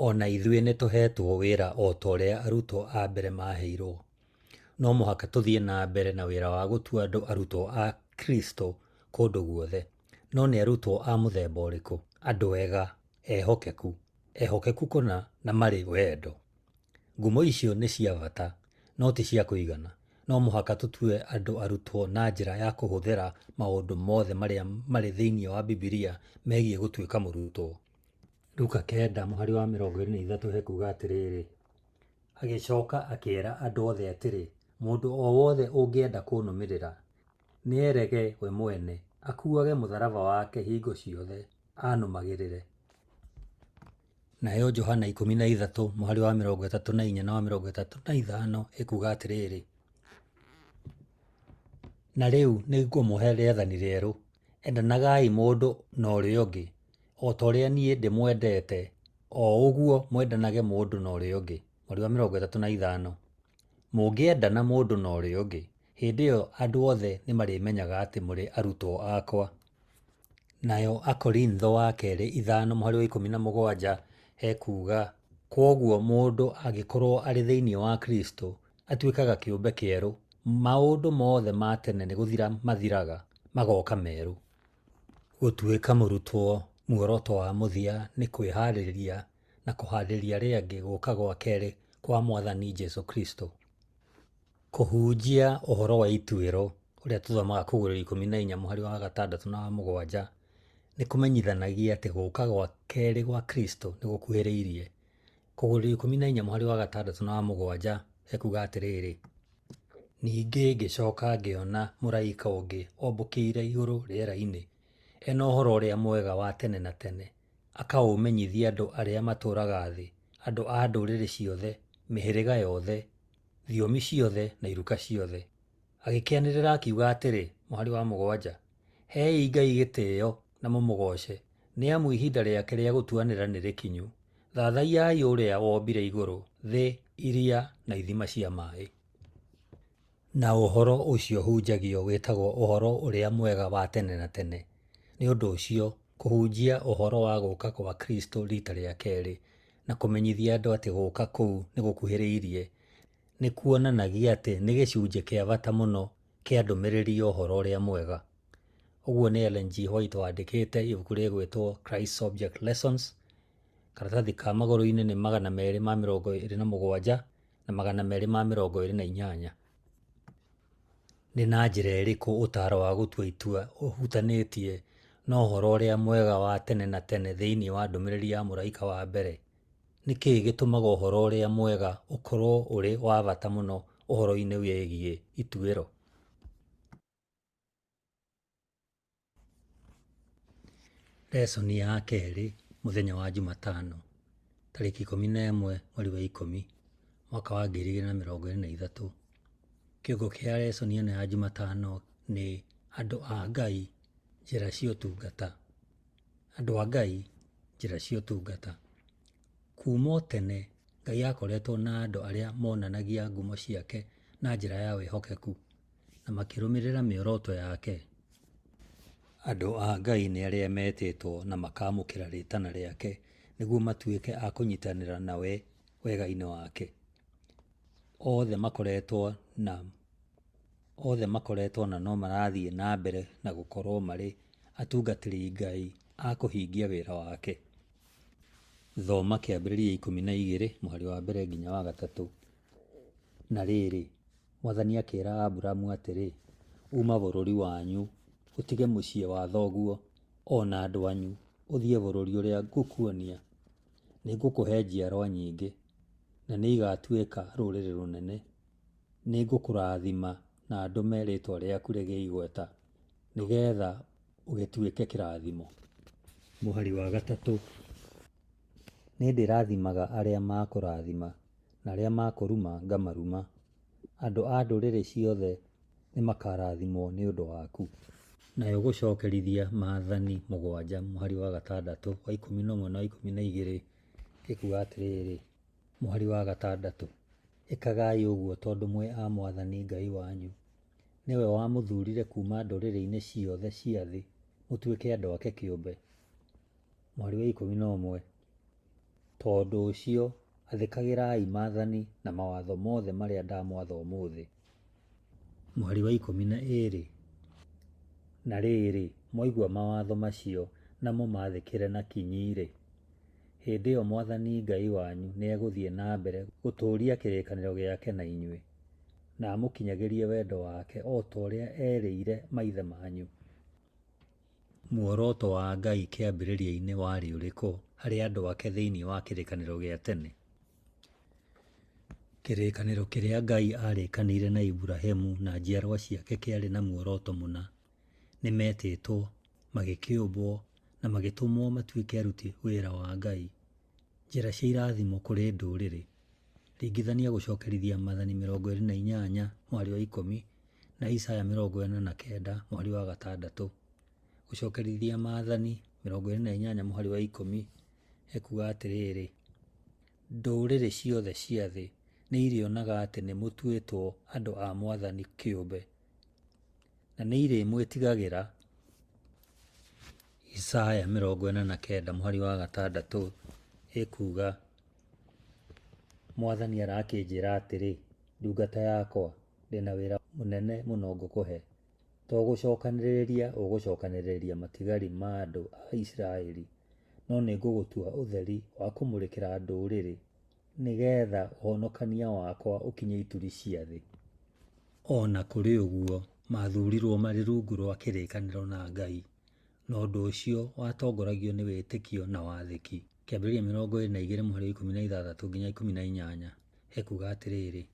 O na ithuĩ nĩ tũheetwo wĩra o ta ũrĩa arutwo a mbere maaheirũo. No mũhaka tũthiĩ na mbere na wĩra wa gũtua andũ arutwo a Kristo kũndũ guothe. No nĩ arutwo a mũthemba ũrĩkũ? Andũ ega, ehokeku, ehokeku kũna na marĩ wendo. Ngumo icio nĩ cia bata, no ti cia kũigana. No mũhaka tũtue andũ arutwo na njĩra ya kũhũthĩra maũndũ mothe marĩa marĩ thĩinĩ wa Bibilia megiĩ gũtuĩka mũrutwo. Luka kenda mũhari wa mĩrongo ĩrĩ na ithatũ hekuga atĩrĩrĩ, agĩcoka akĩĩra andũ othe atĩrĩ, mũndũ o wothe ũngĩenda kũnũmĩrĩra, nĩerege we mwene, akuuage mũtharaba wake hingo ciothe, anũmagĩrĩre. Nayo Johana ikũmi na ithatũ mũhari wa mĩrongo ĩtatũ na inya na wa mĩrongo ĩtatũ na ithano ĩkuga atĩrĩrĩ, na rĩu nĩngũmũhe rĩathani rĩerũ, endanagai mũndũ na ũrĩa ũngĩ, o ta ũrĩa niĩ ndĩmwendete, o ũguo mwendanage mũndũ na ũrĩa ũngĩ. Mũhari wa mĩrongo ĩtatũ na ithano. Mũngĩendana mũndũ na ũrĩa ũngĩ, hĩndĩ ĩyo andũ othe nĩmarĩmenyaga atĩ mũrĩ arutwo akwa. Nayo Akorintho wa kerĩ ithano mũhari wa ikũmi na mũgwanja hekuga, kwoguo mũndũ angĩkorwo arĩ thĩinĩ wa Kristo, atuĩkaga kĩũmbe kĩerũ, maũndũ mothe ma tene nĩ gũthira mathiraga, magoka merũ. Gũtuĩka mũrutwo muoroto wa mũthia nĩ kwĩharĩria na kũharĩria arĩa angĩ gũka gwa kerĩ kwa Mwathani Jesu Kristo. Kũhunjia ũhoro wa ituĩro ũrĩa tũthomaga Kũguũrĩrio ikũmi na inya mũhari wa gatandatũ na wa mũgwanja nĩ kũmenyithanagia atĩ gũka gwa kerĩ gwa Kristo nĩ gũkuhĩrĩirie. Kũguũrĩrio ikũmi na inya mũhari wa gatandatũ na wa mũgwanja ekuga atĩrĩrĩ, ningĩ ngĩcoka ngĩona mũraika ũngĩ ombũkĩire igũrũ rĩera-inĩ, ena ũhoro ũrĩa mwega wa tene na tene, akaũmenyithia andũ arĩa matũũraga thĩ, andũ a ndũrĩrĩ ciothe, mĩhĩrĩga yothe, thiomi ciothe na iruka ciothe. Agĩkĩanĩrĩra akiuga atĩrĩ, mũhari wa mũgwanja, hei Ngai gĩtĩo na mũmũgooce, nĩ amu ihinda rĩake rĩa gũtuanĩra nĩ rĩkinyu. Thathaiyai ũrĩa wombire igũrũ, thĩ, iria na ithima cia maĩ. Na ũhoro ũcio hunjagio wĩtagwo ũhoro ũrĩa mwega wa tene na tene. Nĩ ũndũ ũcio, kũhunjia ũhoro wa gũka kwa Kristo rita rĩa kerĩ na kũmenyithia andũ atĩ gũka kũu nĩ gũkuhĩrĩirie, nĩ kuonanagia atĩ nĩ gĩcunjĩ kĩa bata mũno kĩa ndũmĩrĩri ya ũhoro ũrĩa mwega. Ũguo nĩ Ellen G. White wandĩkĩte ibuku rĩgwĩtwo Christ's Object Lessons. Karatathi ka magũrũ-inĩ nĩ 227 na 228. Nĩ na njĩra ĩrĩkũ ũtaaro wa gũtua itua ũhutanĩtie na ũhoro ũrĩa mwega wa tene na tene thĩinĩ wa ndũmĩrĩri ya mũraika wa mbere? Nĩ kĩĩ gĩtũmaga ũhoro ũrĩa mwega ũkorũo ũrĩ wa bata mũno ũhoro-inĩ wĩgiĩ ituĩro? Lesson ya kerĩ mũthenya wa Jumatano, tarĩki 11 mweri wa 10, mwaka wa 2023. Kĩongo kĩa lesson ĩno ya Jumatano nĩ Andũ a Ngai, Njĩra cia Ũtungata. Andũ a Ngai, Njĩra cia Ũtungata. Kuuma o tene, Ngai akoretwo na andũ arĩa monanagia ngumo ciake na njĩra ya wĩhokeku, na makĩrũmĩrĩra mĩoroto yake. Andũ a Ngai nĩ arĩa metĩtwo na makaamũkĩra rĩĩtana rĩake nĩguo matuĩke a kũnyitanĩra na we wega-inĩ wake. Othe makoretwo na othe makoretwo na no marathiĩ na mbere na gũkorũo marĩ atungatĩri Ngai a kũhingia wĩra wake. Thoma Kĩambĩrĩria 12 mũhari wa mbere nginya wa gatatũ. Na rĩrĩ, Mwathani akĩĩra Aburamu atĩrĩ, Uma bũrũri wanyu, ũtige mũciĩ wa thoguo, o na andũ anyu, ũthiĩ bũrũri ũrĩa ngũkuonia. Nĩngũkũhe njiarwa nyingĩ, na nĩigatuĩka rũrĩrĩ rũnene. Nĩngũkũrathima na ndũme rĩĩtwa rĩaku rĩgĩe igweta, nĩgeetha ũgĩtuĩke kĩrathimo. Mũhari wa gatatũ. Nĩndĩrathimaga arĩa makũrathima, na arĩa makũruma ngamaruma. Andũ a ndũrĩrĩ ciothe nĩmakarathimwo nĩ ũndũ waku. Nayo gũcokerithia maathani mũgwanja mũhari wa gatandatũ, wa 11 na wa 12 ĩkuga atĩrĩrĩ, mũhari wa gatandatũ, ĩkagai ũguo tondũ mwĩ a Mwathani Ngai wanyu, nĩwe wamũthurire kuuma ndũrĩrĩ-inĩ ciothe cia thĩ mũtuĩke andũ ake kĩũmbe. Mũhari wa 11, tondũ ũcio athĩkagĩrai maathani na mawatho mothe marĩa ndamwatha ũmũthĩ. Mũhari wa 12, na rĩrĩ, mwaigua mawatho macio na mũmathĩkĩre na kinyi-rĩ, hĩndĩ ĩyo Mwathani Ngai wanyu nĩegũthiĩ na mbere gũtũũria kĩrĩkanĩro gĩake na inyuĩ, na amũkinyagĩrie wendo wake o ta ũrĩa erĩire maithe manyu. Muoroto wa Ngai kĩambĩrĩria-inĩ warĩ ũrĩkũ harĩ andũ ake thĩinĩ wa kĩrĩkanĩro gĩa tene? Kĩrĩkanĩro kĩrĩa Ngai aarĩkanĩire na Iburahimu na njiarũa ciake kĩarĩ na muoroto mũna. Nĩ meetĩtwo, magĩkĩũmbwo, na magĩtũmwo matuĩke aruti wĩra wa Ngai. Njĩra cia irathimo kũrĩ ndũrĩrĩ. Ringithania Gũcokerithia Maathani 28 mũhari wa 10 na Isaya 49 mũhari wa gatandatũ. Gũcokerithia Maathani 28 mũhari wa 10 ekuga atĩrĩrĩ, ndũrĩrĩ ciothe cia thĩ nĩirĩonaga atĩ nĩmũtuĩtwo andũ a Mwathani kĩũmbe, na nĩirĩmwĩtigagĩra. Isaya 49 mũhari wa gatandatũ ĩkuga, Mwathani arakĩnjĩra atĩrĩ, ndungata yakwa, ndĩna wĩra mũnene mũno ngũkũhe. To gũcokanĩrĩria ũgũcokanĩrĩria matigari ma andũ a Isiraeli, no nĩngũgũtua ũtheri wa kũmũrĩkĩra ndũrĩrĩ, nĩgeetha ũhonokania wakwa ũkinye ituri cia thĩ. O na kũrĩ ũguo, maathuurirũo marĩ rungu rwa kĩrĩkanĩro na Ngai, na ũndũ ũcio watongoragio nĩ wĩtĩkio na wathĩki. Kĩambĩrĩria 22 mũhari wa 16 nginya 18 ekuuga atĩrĩrĩ,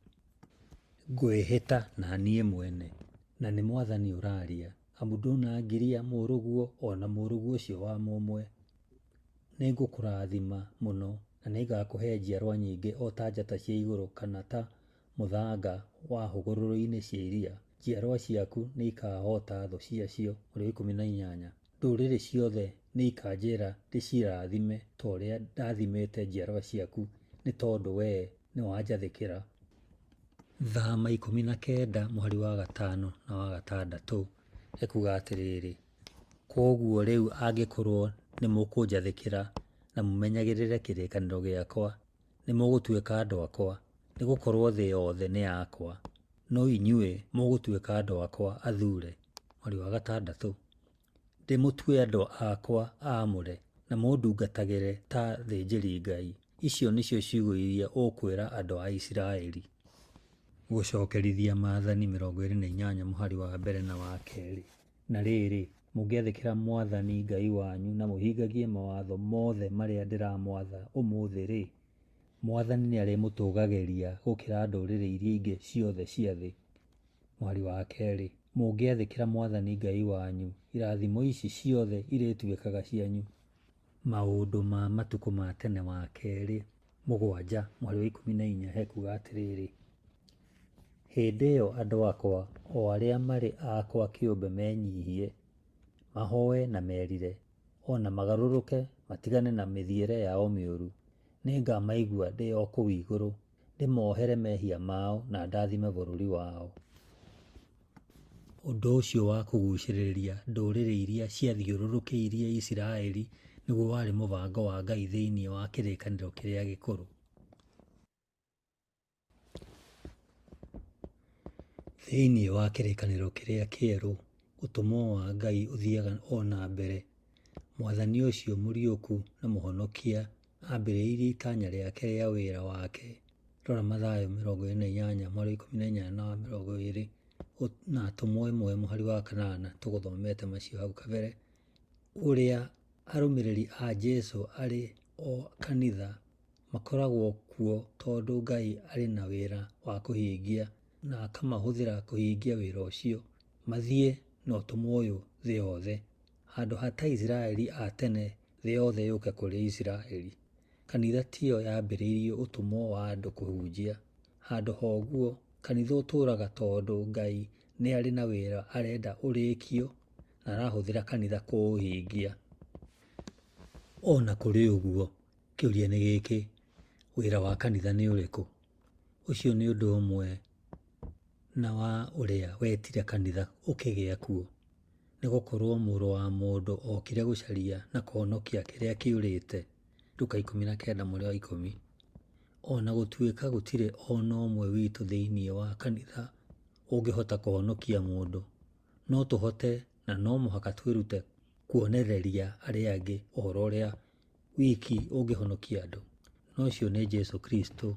Ngwĩhĩta na niĩ mwene, na nĩ Mwathani ũraaria, amu ndũnangiria mũrũguo o na mũrũguo ũcio wa mũmwe. Nĩngũkũrathima mũno, na nĩngakũhe njiarwa nyingĩ o ta njata cia igũrũ kana ta mũthanga wa hũgũrũrũ-inĩ cia iria. Njiarwa ciaku nĩikahoota thũ ciacio. Mũhari wa 18. Ndũrĩrĩ ciothe nĩikanjĩra ndĩcirathime ta ũrĩa ndathimĩte njiarwa ciaku, nĩ tondũ wee nĩwanjathĩkĩra. Thama 19 mũhari wa gatano na wa gatandatũ ekuga atĩrĩrĩ, kwoguo rĩu angĩkorwo nĩmũkũnjathĩkĩra na mũmenyagĩrĩre kĩrĩkanĩro gĩakwa, nĩmũgũtuĩka andũ akwa, nĩgũkorwo thĩ yothe nĩ yakwa, no inyuĩ mũgũtuĩka andũ akwa athuure. Mũhari wa gatandatũ. ndĩmũtue andũ akwa aamũre, na mũndungatagĩre ta athĩnjĩri-Ngai. Icio nĩcio ciugo iria ũkwĩra andũ a Isiraeli. Gũcokerithia Maathani 28 mũhari wa mbere na wa kerĩ. Na rĩrĩ, mũngĩathĩkĩra Mwathani Ngai wanyu na mũhingagie mawatho mothe marĩa ndĩramwatha ũmũthĩ-rĩ, Mwathani nĩarĩmũtũũgagĩria gũkĩra ndũrĩrĩ iria ingĩ ciothe cia thĩ. Mũhari wa kerĩ, mũngĩathĩkĩra Mwathani Ngai wanyu, irathimo ici ciothe irĩtuĩkaga cianyu. Maũndũ ma Matukũ ma Tene wa Kerĩ 7 mũhari wa 14 hekuga atĩrĩrĩ, Hĩndĩ ĩyo andũ akwa, o arĩa marĩ akwa kĩũmbe menyihie, mahoe na merire, o na magarũrũke matigane na mĩthiĩre yao mĩũru, nĩngamaigua ndĩ o kũu igũrũ, ndĩmohere mehia mao na ndathime bũrũri wao. Ũndũ ũcio wa kũgucĩrĩria ndũrĩrĩ iria ciathiũrũrũkĩirie Isiraeli nĩguo warĩ mũbango wa Ngai thĩinĩ wa Kĩrĩkanĩro Kĩrĩa Gĩkũrũ. Thĩinĩ wa Kĩrĩkanĩro Kĩrĩa Kĩerũ, ũtũmwo wa Ngai ũthiaga o na mbere. Mwathani ũcio mũriũku na Mũhonokia aambĩrĩirie itanya rĩake rĩa wĩra wake rora Mathayo 28 mũhari wa 18 na wa 20 na Atũmwo 1 mũhari wa 8 tũgũthomete macio hau kabere, ũrĩa arũmĩrĩri a Jesu arĩ o kanitha makoragwo kuo tondũ Ngai arĩ na wĩra wa kũhingia na akamahũthĩra kũhingia wĩra ũcio. Mathiĩ na ũtũmwo ũyũ thĩ yothe. Handũ ha ta Isiraeli a tene thĩ yothe yũke kũrĩ Isiraeli. Kanitha tiyo yambĩrĩirie ũtũmwo wa andũ kũhunjia. Handũ ha ũguo, kanitha ũtũũraga tondũ Ngai nĩ arĩ na wĩra arenda ũrĩkio na arahũthĩra kanitha kũũhingia. O na kũrĩ ũguo, kĩũria nĩ gĩkĩ, wĩra wa kanitha nĩ ũrĩkũ? Ũcio nĩ ũndũ ũmwe na wa ũrĩa wetire kanitha ũkĩgĩa kuo. Nĩ gũkorũo Mũrũ wa Mũndũ okire gũcaria na kũhonokia kĩrĩa kĩũrĩte. Luka 19 mũhari wa 10. O na gũtuĩka gũtirĩ o na ũmwe witũ thĩinĩ wa kanitha ũngĩhota kũhonokia mũndũ, no tũhote na no mũhaka twĩrute kuonereria arĩa angĩ ũhoro ũrĩa wiki ũngĩhonokia andũ, na ũcio nĩ Jesu Kristo.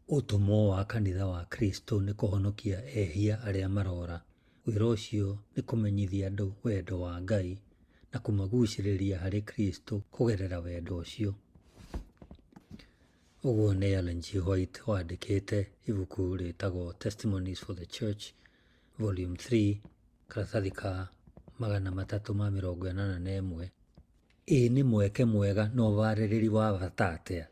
Ũtũmwo wa kanitha wa Kristo nĩ kũhonokia ehia arĩa marora. Wĩra ũcio nĩ kũmenyithia andũ wendo wa Ngai na kũmagucĩrĩria harĩ Kristo kũgerera wendo ũcio. Ũguo nĩ Ellen G. White wandĩkĩte ibuku rĩtagwo Testimonies for the Church Volume 3 karatathi ka 381. Ĩ nĩ mweke mwega na ũbarĩrĩri wa bata atĩa!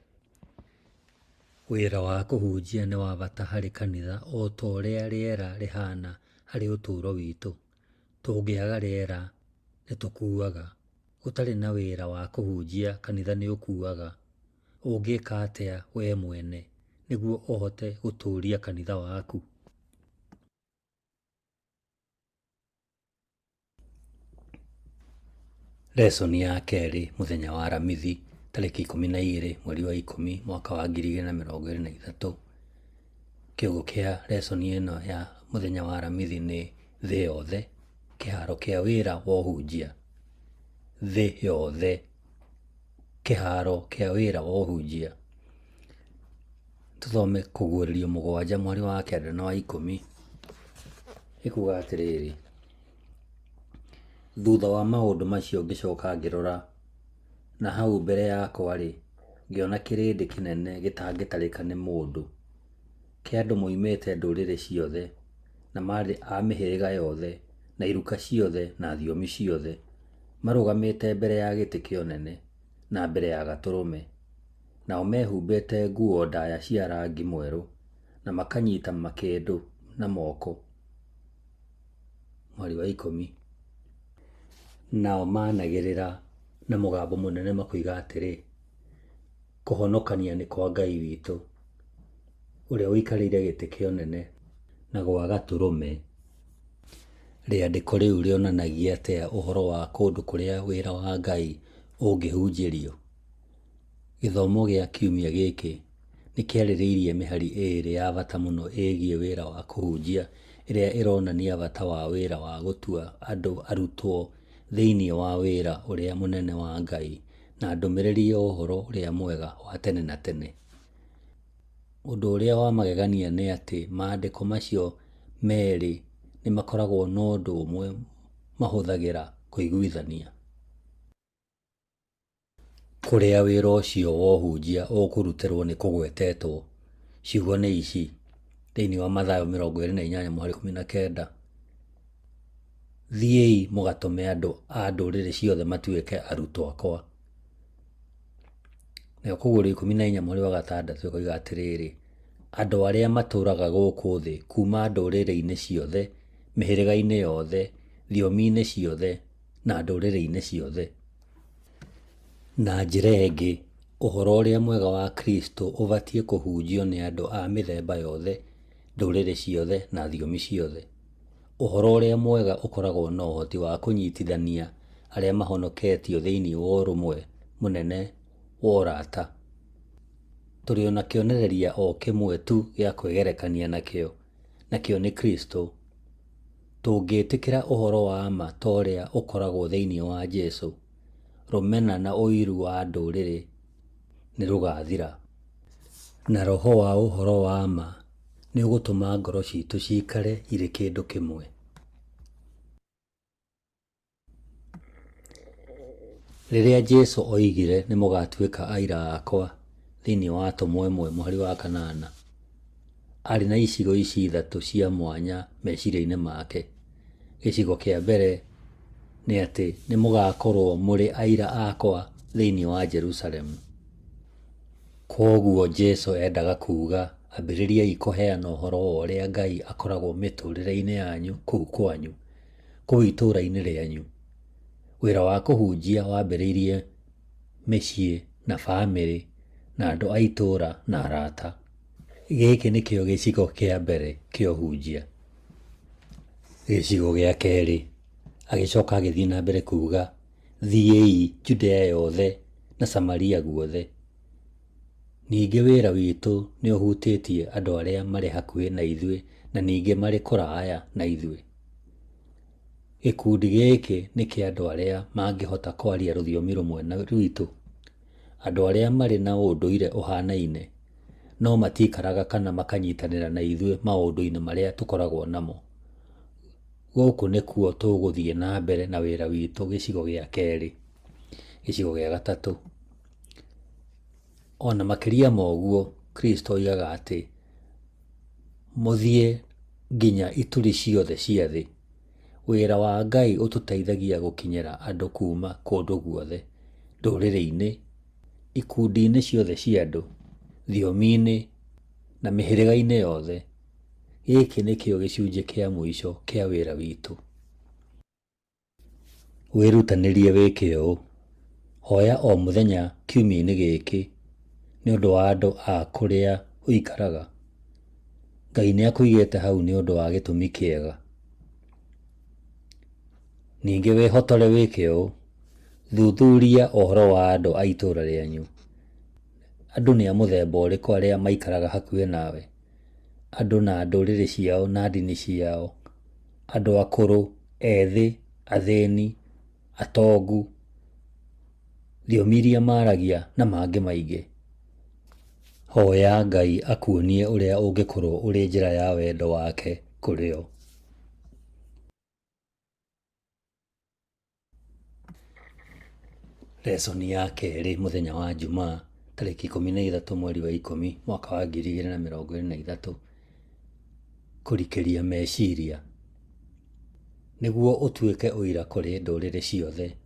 Wĩra wa kũhunjia nĩ wa bata harĩ kanitha o ta ũrĩa rĩera rĩhaana harĩ ũtũũro witũ. Tũngĩaga rĩera nĩ tũkuaga. Gũtarĩ na wĩra wa kũhunjia kanitha nĩ ũkuaga. Ũngĩka atĩa wee mwene nĩguo ũhote gũtũũria kanitha waku? Lesson ya kerĩ mũthenya wa Aramithi tarĩki 12 mweri wa 10 mwaka wa 2023. Kĩongo kĩa lesson ĩno ya mũthenya wa Aramithi nĩ thĩ yothe, kĩharo kĩa wĩra wa ũhunjia. Thĩ yothe, kĩharo kĩa wĩra wa ũhunjia. Tũthome Kũguũrĩrio 7 mweri wa 9 na wa 10 ĩkuga atĩrĩrĩ, Thutha wa maũndũ macio ngĩcoka ngĩrora, na hau mbere yakwa-rĩ, ngĩona kĩrĩndĩ kĩnene gĩtangĩtarĩka nĩ mũndũ, kĩa andũ moimĩte ndũrĩrĩ ciothe, na maarĩ a mĩhĩrĩga yothe, na iruka ciothe, na thiomi ciothe, marũgamĩte mbere ya gĩtĩ kĩa ũnene, na mbere ya Gatũrũme. Nao mehumbĩte nguo ndaya cia rangi mwerũ, na makanyita makĩndũ na moko. Mũhari wa 10. Nao maanagĩrĩra na mũgambo mũnene makoiga atĩrĩ, Kũhonokania nĩ kwa Ngai witũ, ũrĩa ũikarĩire gĩtĩ kĩa ũnene, na gwa Gatũrũme. Rĩandĩko rĩu rĩonanagia atĩa ũhoro wa kũndũ kũrĩa wĩra wa Ngai ũngĩhunjĩrio? Gĩthomo gĩa kiumia gĩkĩ nĩ kĩarĩrĩirie mĩhari ĩĩrĩ ya bata mũno ĩgiĩ wĩra wa kũhunjia ĩrĩa ĩronania bata wa wĩra wa gũtua andũ arutwo thĩinĩ wa wĩra ũrĩa mũnene wa Ngai na ndũmĩrĩri ya ũhoro ũrĩa mwega wa tene na tene. Ũndũ ũrĩa wa magegania nĩ atĩ maandĩko macio merĩ nĩ makoragwo na ũndũ ũmwe mahũthagĩra kũiguithania. Kũrĩa wĩra ũcio wa ũhunjia ũkũrutĩrwo nĩ kũgwetetwo. Ciugo nĩ ici thĩinĩ wa Mathayo 28 mũhari 19, Thiĩi mũgatũme andũ a ndũrĩrĩ ciothe matuĩke arutwo akwa. Nayo Kũguũrio 14 mũhari wa 6 ĩkoiga atĩrĩrĩ, andũ arĩa matũũraga gũkũ thĩ kuuma ndũrĩrĩ-inĩ ciothe, mĩhĩrĩga-inĩ yothe, thiomi-inĩ ciothe, na ndũrĩrĩ-inĩ ciothe. Na njĩra ĩngĩ, ũhoro ũrĩa mwega wa Kristo ũbatiĩ kũhunjio nĩ andũ a mĩthemba yothe, ndũrĩrĩ ciothe, na thiomi ciothe. Ũhoro ũrĩa mwega ũkoragwo na ũhoti wa kũnyitithania arĩa mahonoketio thĩinĩ wa ũrũmwe mũnene wa ũrata. Tũrĩ o na kĩonereria o kĩmwe tu gĩa kwĩgerekania nakĩo, nakĩo nĩ Kristo. Tũngĩtĩkĩra ũhoro wa ma ta ũrĩa ũkoragwo thĩinĩ wa Jesu, rũmena na ũiru wa ndũrĩrĩ nĩ rũgaathira. Na roho wa ũhoro wa ma nĩ ũgũtũma ngoro citũ ciikare irĩ kĩndũ kĩmwe. Rĩrĩa Jesu oigire nĩ mũgatuĩka aira akwa thĩinĩ wa Atũmwo 1 mũhari wa 8, aarĩ na icigo ici ithatũ cia mwanya meciria-inĩ make. Gĩcigo kĩa mbere nĩ atĩ nĩ mũgakorũo mũrĩ aira akwa thĩinĩ wa Jerusalemu. Kwoguo Jesu endaga kuuga ambĩrĩriai kũheana ũhoro wa ũrĩa Ngai akoragwo mĩtũũrĩre-inĩ yanyu kũu kwanyu, kũu itũũra-inĩ rĩanyu. Wĩra wa kũhunjia wambĩrĩirie mĩciĩ na famĩlĩ na andũ a itũũra na arata. Gĩkĩ nĩkĩo gĩcigo kĩa mbere kĩa ũhunjia. Gĩcigo gĩa kerĩ, agĩcoka agĩthiĩ na mbere kuuga, thiĩi Judea yothe na Samaria guothe. Ningĩ wĩra witũ nĩ ũhutĩtie andũ arĩa marĩ hakuhĩ na ithuĩ na ningĩ marĩ kũraya na ithuĩ. Gĩkundi gĩkĩ nĩ kĩa andũ arĩa mangĩhota kwaria rũthiomi rũmwe na rwitũ, andũ arĩa marĩ na ũndũire ũhanaine, no matiikaraga kana makanyitanĩra na ithuĩ maũndũ-inĩ marĩa tũkoragwo namo. Gũkũ nĩkuo tũgũthiĩ na mbere na wĩra witũ gĩcigo gĩa kerĩ. Gĩcigo gĩa gatatũ. O na makĩria ma ũguo, Kristo oigaga atĩ mũthiĩ nginya ituri ciothe cia thĩ. Wĩra wa Ngai ũtũteithagia gũkinyĩra andũ kuuma kũndũ guothe, ndũrĩrĩ-inĩ, ikundi-inĩ ciothe cia andũ, thiomi-inĩ, na mĩhĩrĩga-inĩ yothe. Gĩkĩ nĩkĩo gĩcunjĩ kĩa mũico kĩa wĩra witũ. Wĩrutanĩrie wĩke ũũ: Hoya o mũthenya kiumia-inĩ gĩkĩ nĩ ũndũ wa andũ a kũrĩa ũikaraga. Ngai nĩ akũigĩte hau nĩ ũndũ wa gĩtũmi kĩega. Ningĩ wĩhotore wĩke ũũ: Thuthuria ũhoro wa andũ a itũũra rĩanyu. Andũ nĩ a mũthemba ũrĩkũ arĩa maikaraga hakuhĩ nawe? Andũ na ndũrĩrĩ ciao na ndini ciao, andũ akũrũ, ethĩ, athĩni, atongu, thiomi iria maragia na mangĩ maingĩ. Hoya Ngai akuonie ũrĩa ũngĩkorũo ũrĩ njĩra ya wendo wake kũrĩ o. Lesson ya kerĩ mũthenya wa Jumaa tarĩki 13 mweri wa 10 mwaka wa 2023. Kũrikĩria meciria. Nĩguo ũtuĩke ũira kũrĩ ndũrĩrĩ ciothe.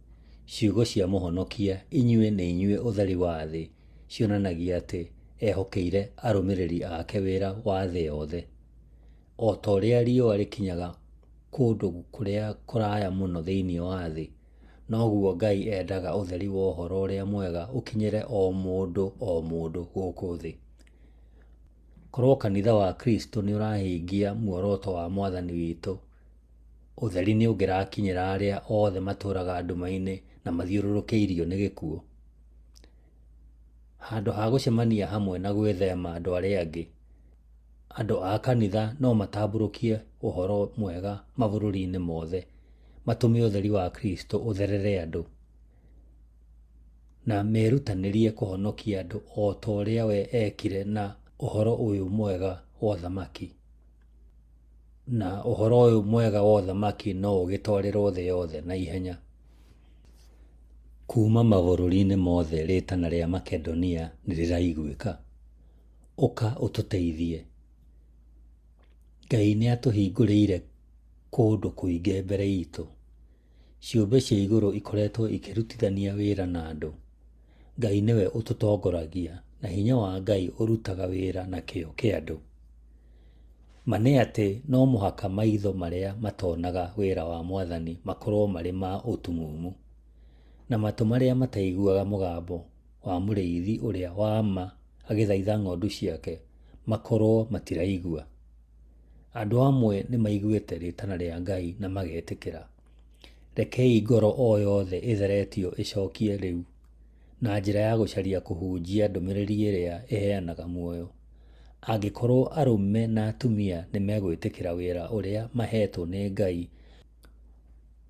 Ciugo cia Mũhonokia, inyuĩ nĩ inyuĩ ũtheri wa thĩ, cionanagia atĩ ehokeire arũmĩrĩri ake wĩra wa thĩ yothe. O ta ũrĩa riũa rĩkinyaga kũndũ kũrĩa kũraya mũno thĩinĩ wa thĩ, noguo Ngai endaga ũtheri wa ũhoro ũrĩa mwega ũkinyĩre o mũndũ o mũndũ gũkũ thĩ. Korwo kanitha wa Kristo nĩ ũrahingia muoroto wa Mwathani witũ, ũtheri nĩ ũngĩrakinyĩra arĩa othe matũũraga nduma-inĩ na mathiũrũrũkĩirio nĩ gĩkuũ. Handũ ha gũcemania hamwe na gwĩthema andũ arĩa angĩ, Andũ a kanitha no matambũrũkie ũhoro mwega mabũrũri-inĩ mothe, matũme ũtheri wa Kristo ũtherere andũ, na merutanĩrie kũhonokia andũ o ta ũrĩa we ekire na ũhoro ũyũ mwega wa ũthamaki. Na ũhoro ũyũ mwega wa ũthamaki no ũgĩtwarĩrwo thĩ yothe na ihenya. Kuuma mabũrũri-inĩ mothe rĩtana rĩa Makedonia nĩ rĩraiguĩka. Ũka ũtũteithie. Ngai nĩ atũhingũrĩire kũndũ kũingĩ mbere itũ. Ciũmbe cia igũrũ ikoretwo ikĩrutithania wĩra na andũ. Ngai nĩwe ũtũtongoragia na hinya wa Ngai ũrutaga wĩra na kĩyo kĩa andũ. Ma nĩ atĩ no mũhaka maitho marĩa matonaga wĩra wa Mwathani makorwo marĩ ma ũtumumu, na matũ marĩa mataiguaga mũgambo wa mũrĩithi ũrĩa wa ma agĩthaitha ng'ondu ciake makorwo matiraigua. Andũ amwe nĩ maiguĩte rĩtana rĩa Ngai na magetĩkĩra. Rekei ngoro o yothe ĩtheretio ĩcokie rĩu na njĩra ya gũcaria kũhunjia ndũmĩrĩri ĩrĩa ĩheanaga muoyo. Angĩkorũo arũme na atumia nĩ megwĩtĩkĩra wĩra ũrĩa maheetwo nĩ Ngai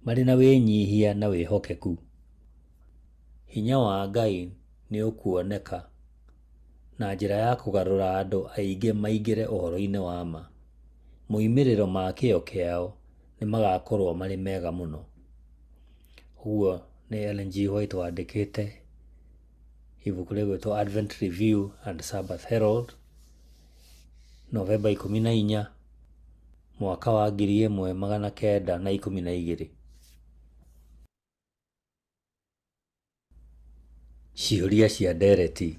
marĩ na wĩnyihia na wĩhokeku, hinya wa Ngai nĩ ũkuoneka na njĩra ya kũgarũra andũ aingĩ maingĩre ũhoro-inĩ wa ma. Moimĩrĩro ma kĩyo kĩao nĩ magakorũo marĩ mega mũno. Ũguo nĩ Ellen G. White wandĩkĩte ibuku rĩgwĩtwo Advent Review and Sabbath Herald, Novemba 14, mwaka wa 1912. Ciũria cia ndereti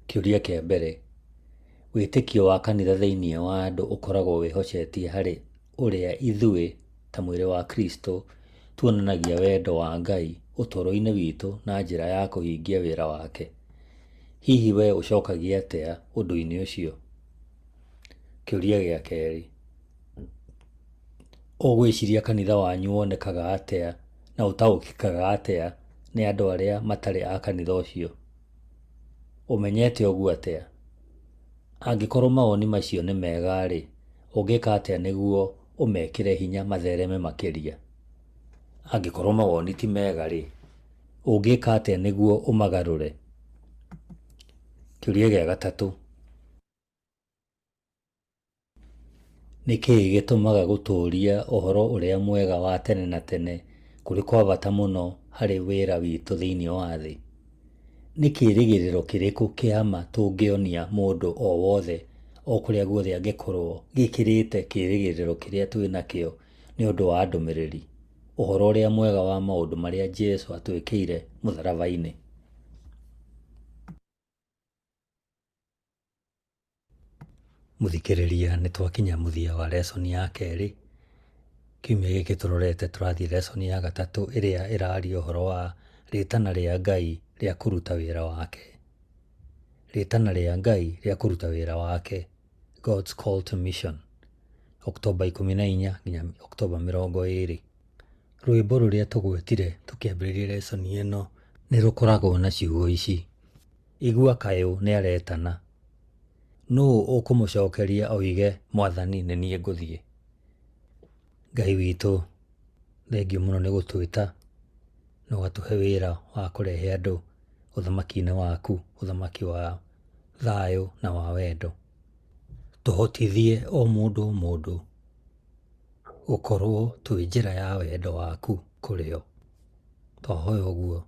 Kĩũria kĩa mbere, Wĩtĩkio wa kanitha thĩinĩ wa andũ ũkoragwo wĩhocetie harĩ ũrĩa ithuĩ, ta mwĩrĩ wa Kristo, tuonanagia wendo wa Ngai ũtũũro-inĩ witũ na njĩra ya kũhingia wĩra wake. Hihi wee ũcokagia atĩa ũndũ-inĩ ũcio? Kĩũria gĩa kerĩ, Ũgwĩciria kanitha wanyu wonekaga atĩa na ũtaũkĩkaga atĩa nĩ andũ arĩa matarĩ a kanitha ũcio? Ũmenyete ũguo atĩa? Angĩkorũo mawoni macio nĩ mega-rĩ, ũngĩka atĩa nĩguo ũmekĩre hinya mathereme makĩria? Angĩkorũo mawoni ti mega-rĩ, ũngĩka atĩa nĩguo ũmagarũre? Kĩũria gĩa gatatũ. Nĩ kĩĩ gĩtũmaga gũtũũria ũhoro ũrĩa mwega wa tene na tene kũrĩ kwa bata mũno harĩ wĩra witũ thĩinĩ wa thĩ? Nĩ kĩĩrĩgĩrĩro kĩrĩkũ kĩa ma tũngĩonia mũndũ o wothe o kũrĩa guothe angĩkorũo gĩkĩrĩte kĩĩrĩgĩrĩro kĩrĩa twĩ nakĩo nĩ ũndũ wa ndũmĩrĩri, ũhoro ũrĩa mwega wa maũndũ marĩa Jesu atwĩkĩire mũtharaba-inĩ? Mũthikĩrĩria nĩ twakinya mũthia wa lesson ya kerĩ. Kiumia gĩkĩ tũrorete tũrathiĩ lesson ya gatatũ ĩrĩa ĩraria ũhoro wa rĩtana rĩa Ngai rĩa kũruta wĩra wake. Rĩtana rĩa Ngai rĩa kũruta wĩra wake, God's call to mission, Oktoba 14 nginya Oktoba 20. Rwĩmbo rũrĩa tũgwetire tũkĩambĩrĩria lesson ĩno nĩ rũkoragwo na ciugo ici: Igua kayũ nĩaretana. Nũũ ũkũmũcokeria oige, Mwathani nĩ niĩ ngũthiĩ? Ngai witũ, thengiũ mũno nĩ gũtwĩta na ũgatũhe wĩra wa kũrehe andũ ũthamaki-inĩ waku, ũthamaki wa thayũ na wa wendo. Tũhotithie o mũndũ o mũndũ gũkorwo twĩ njĩra ya wendo waku kũrĩ o. Twahoya ũguo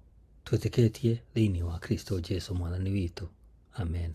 twĩtĩkĩtie thĩinĩ wa Kristo Jesu mwathani witũ. Amen.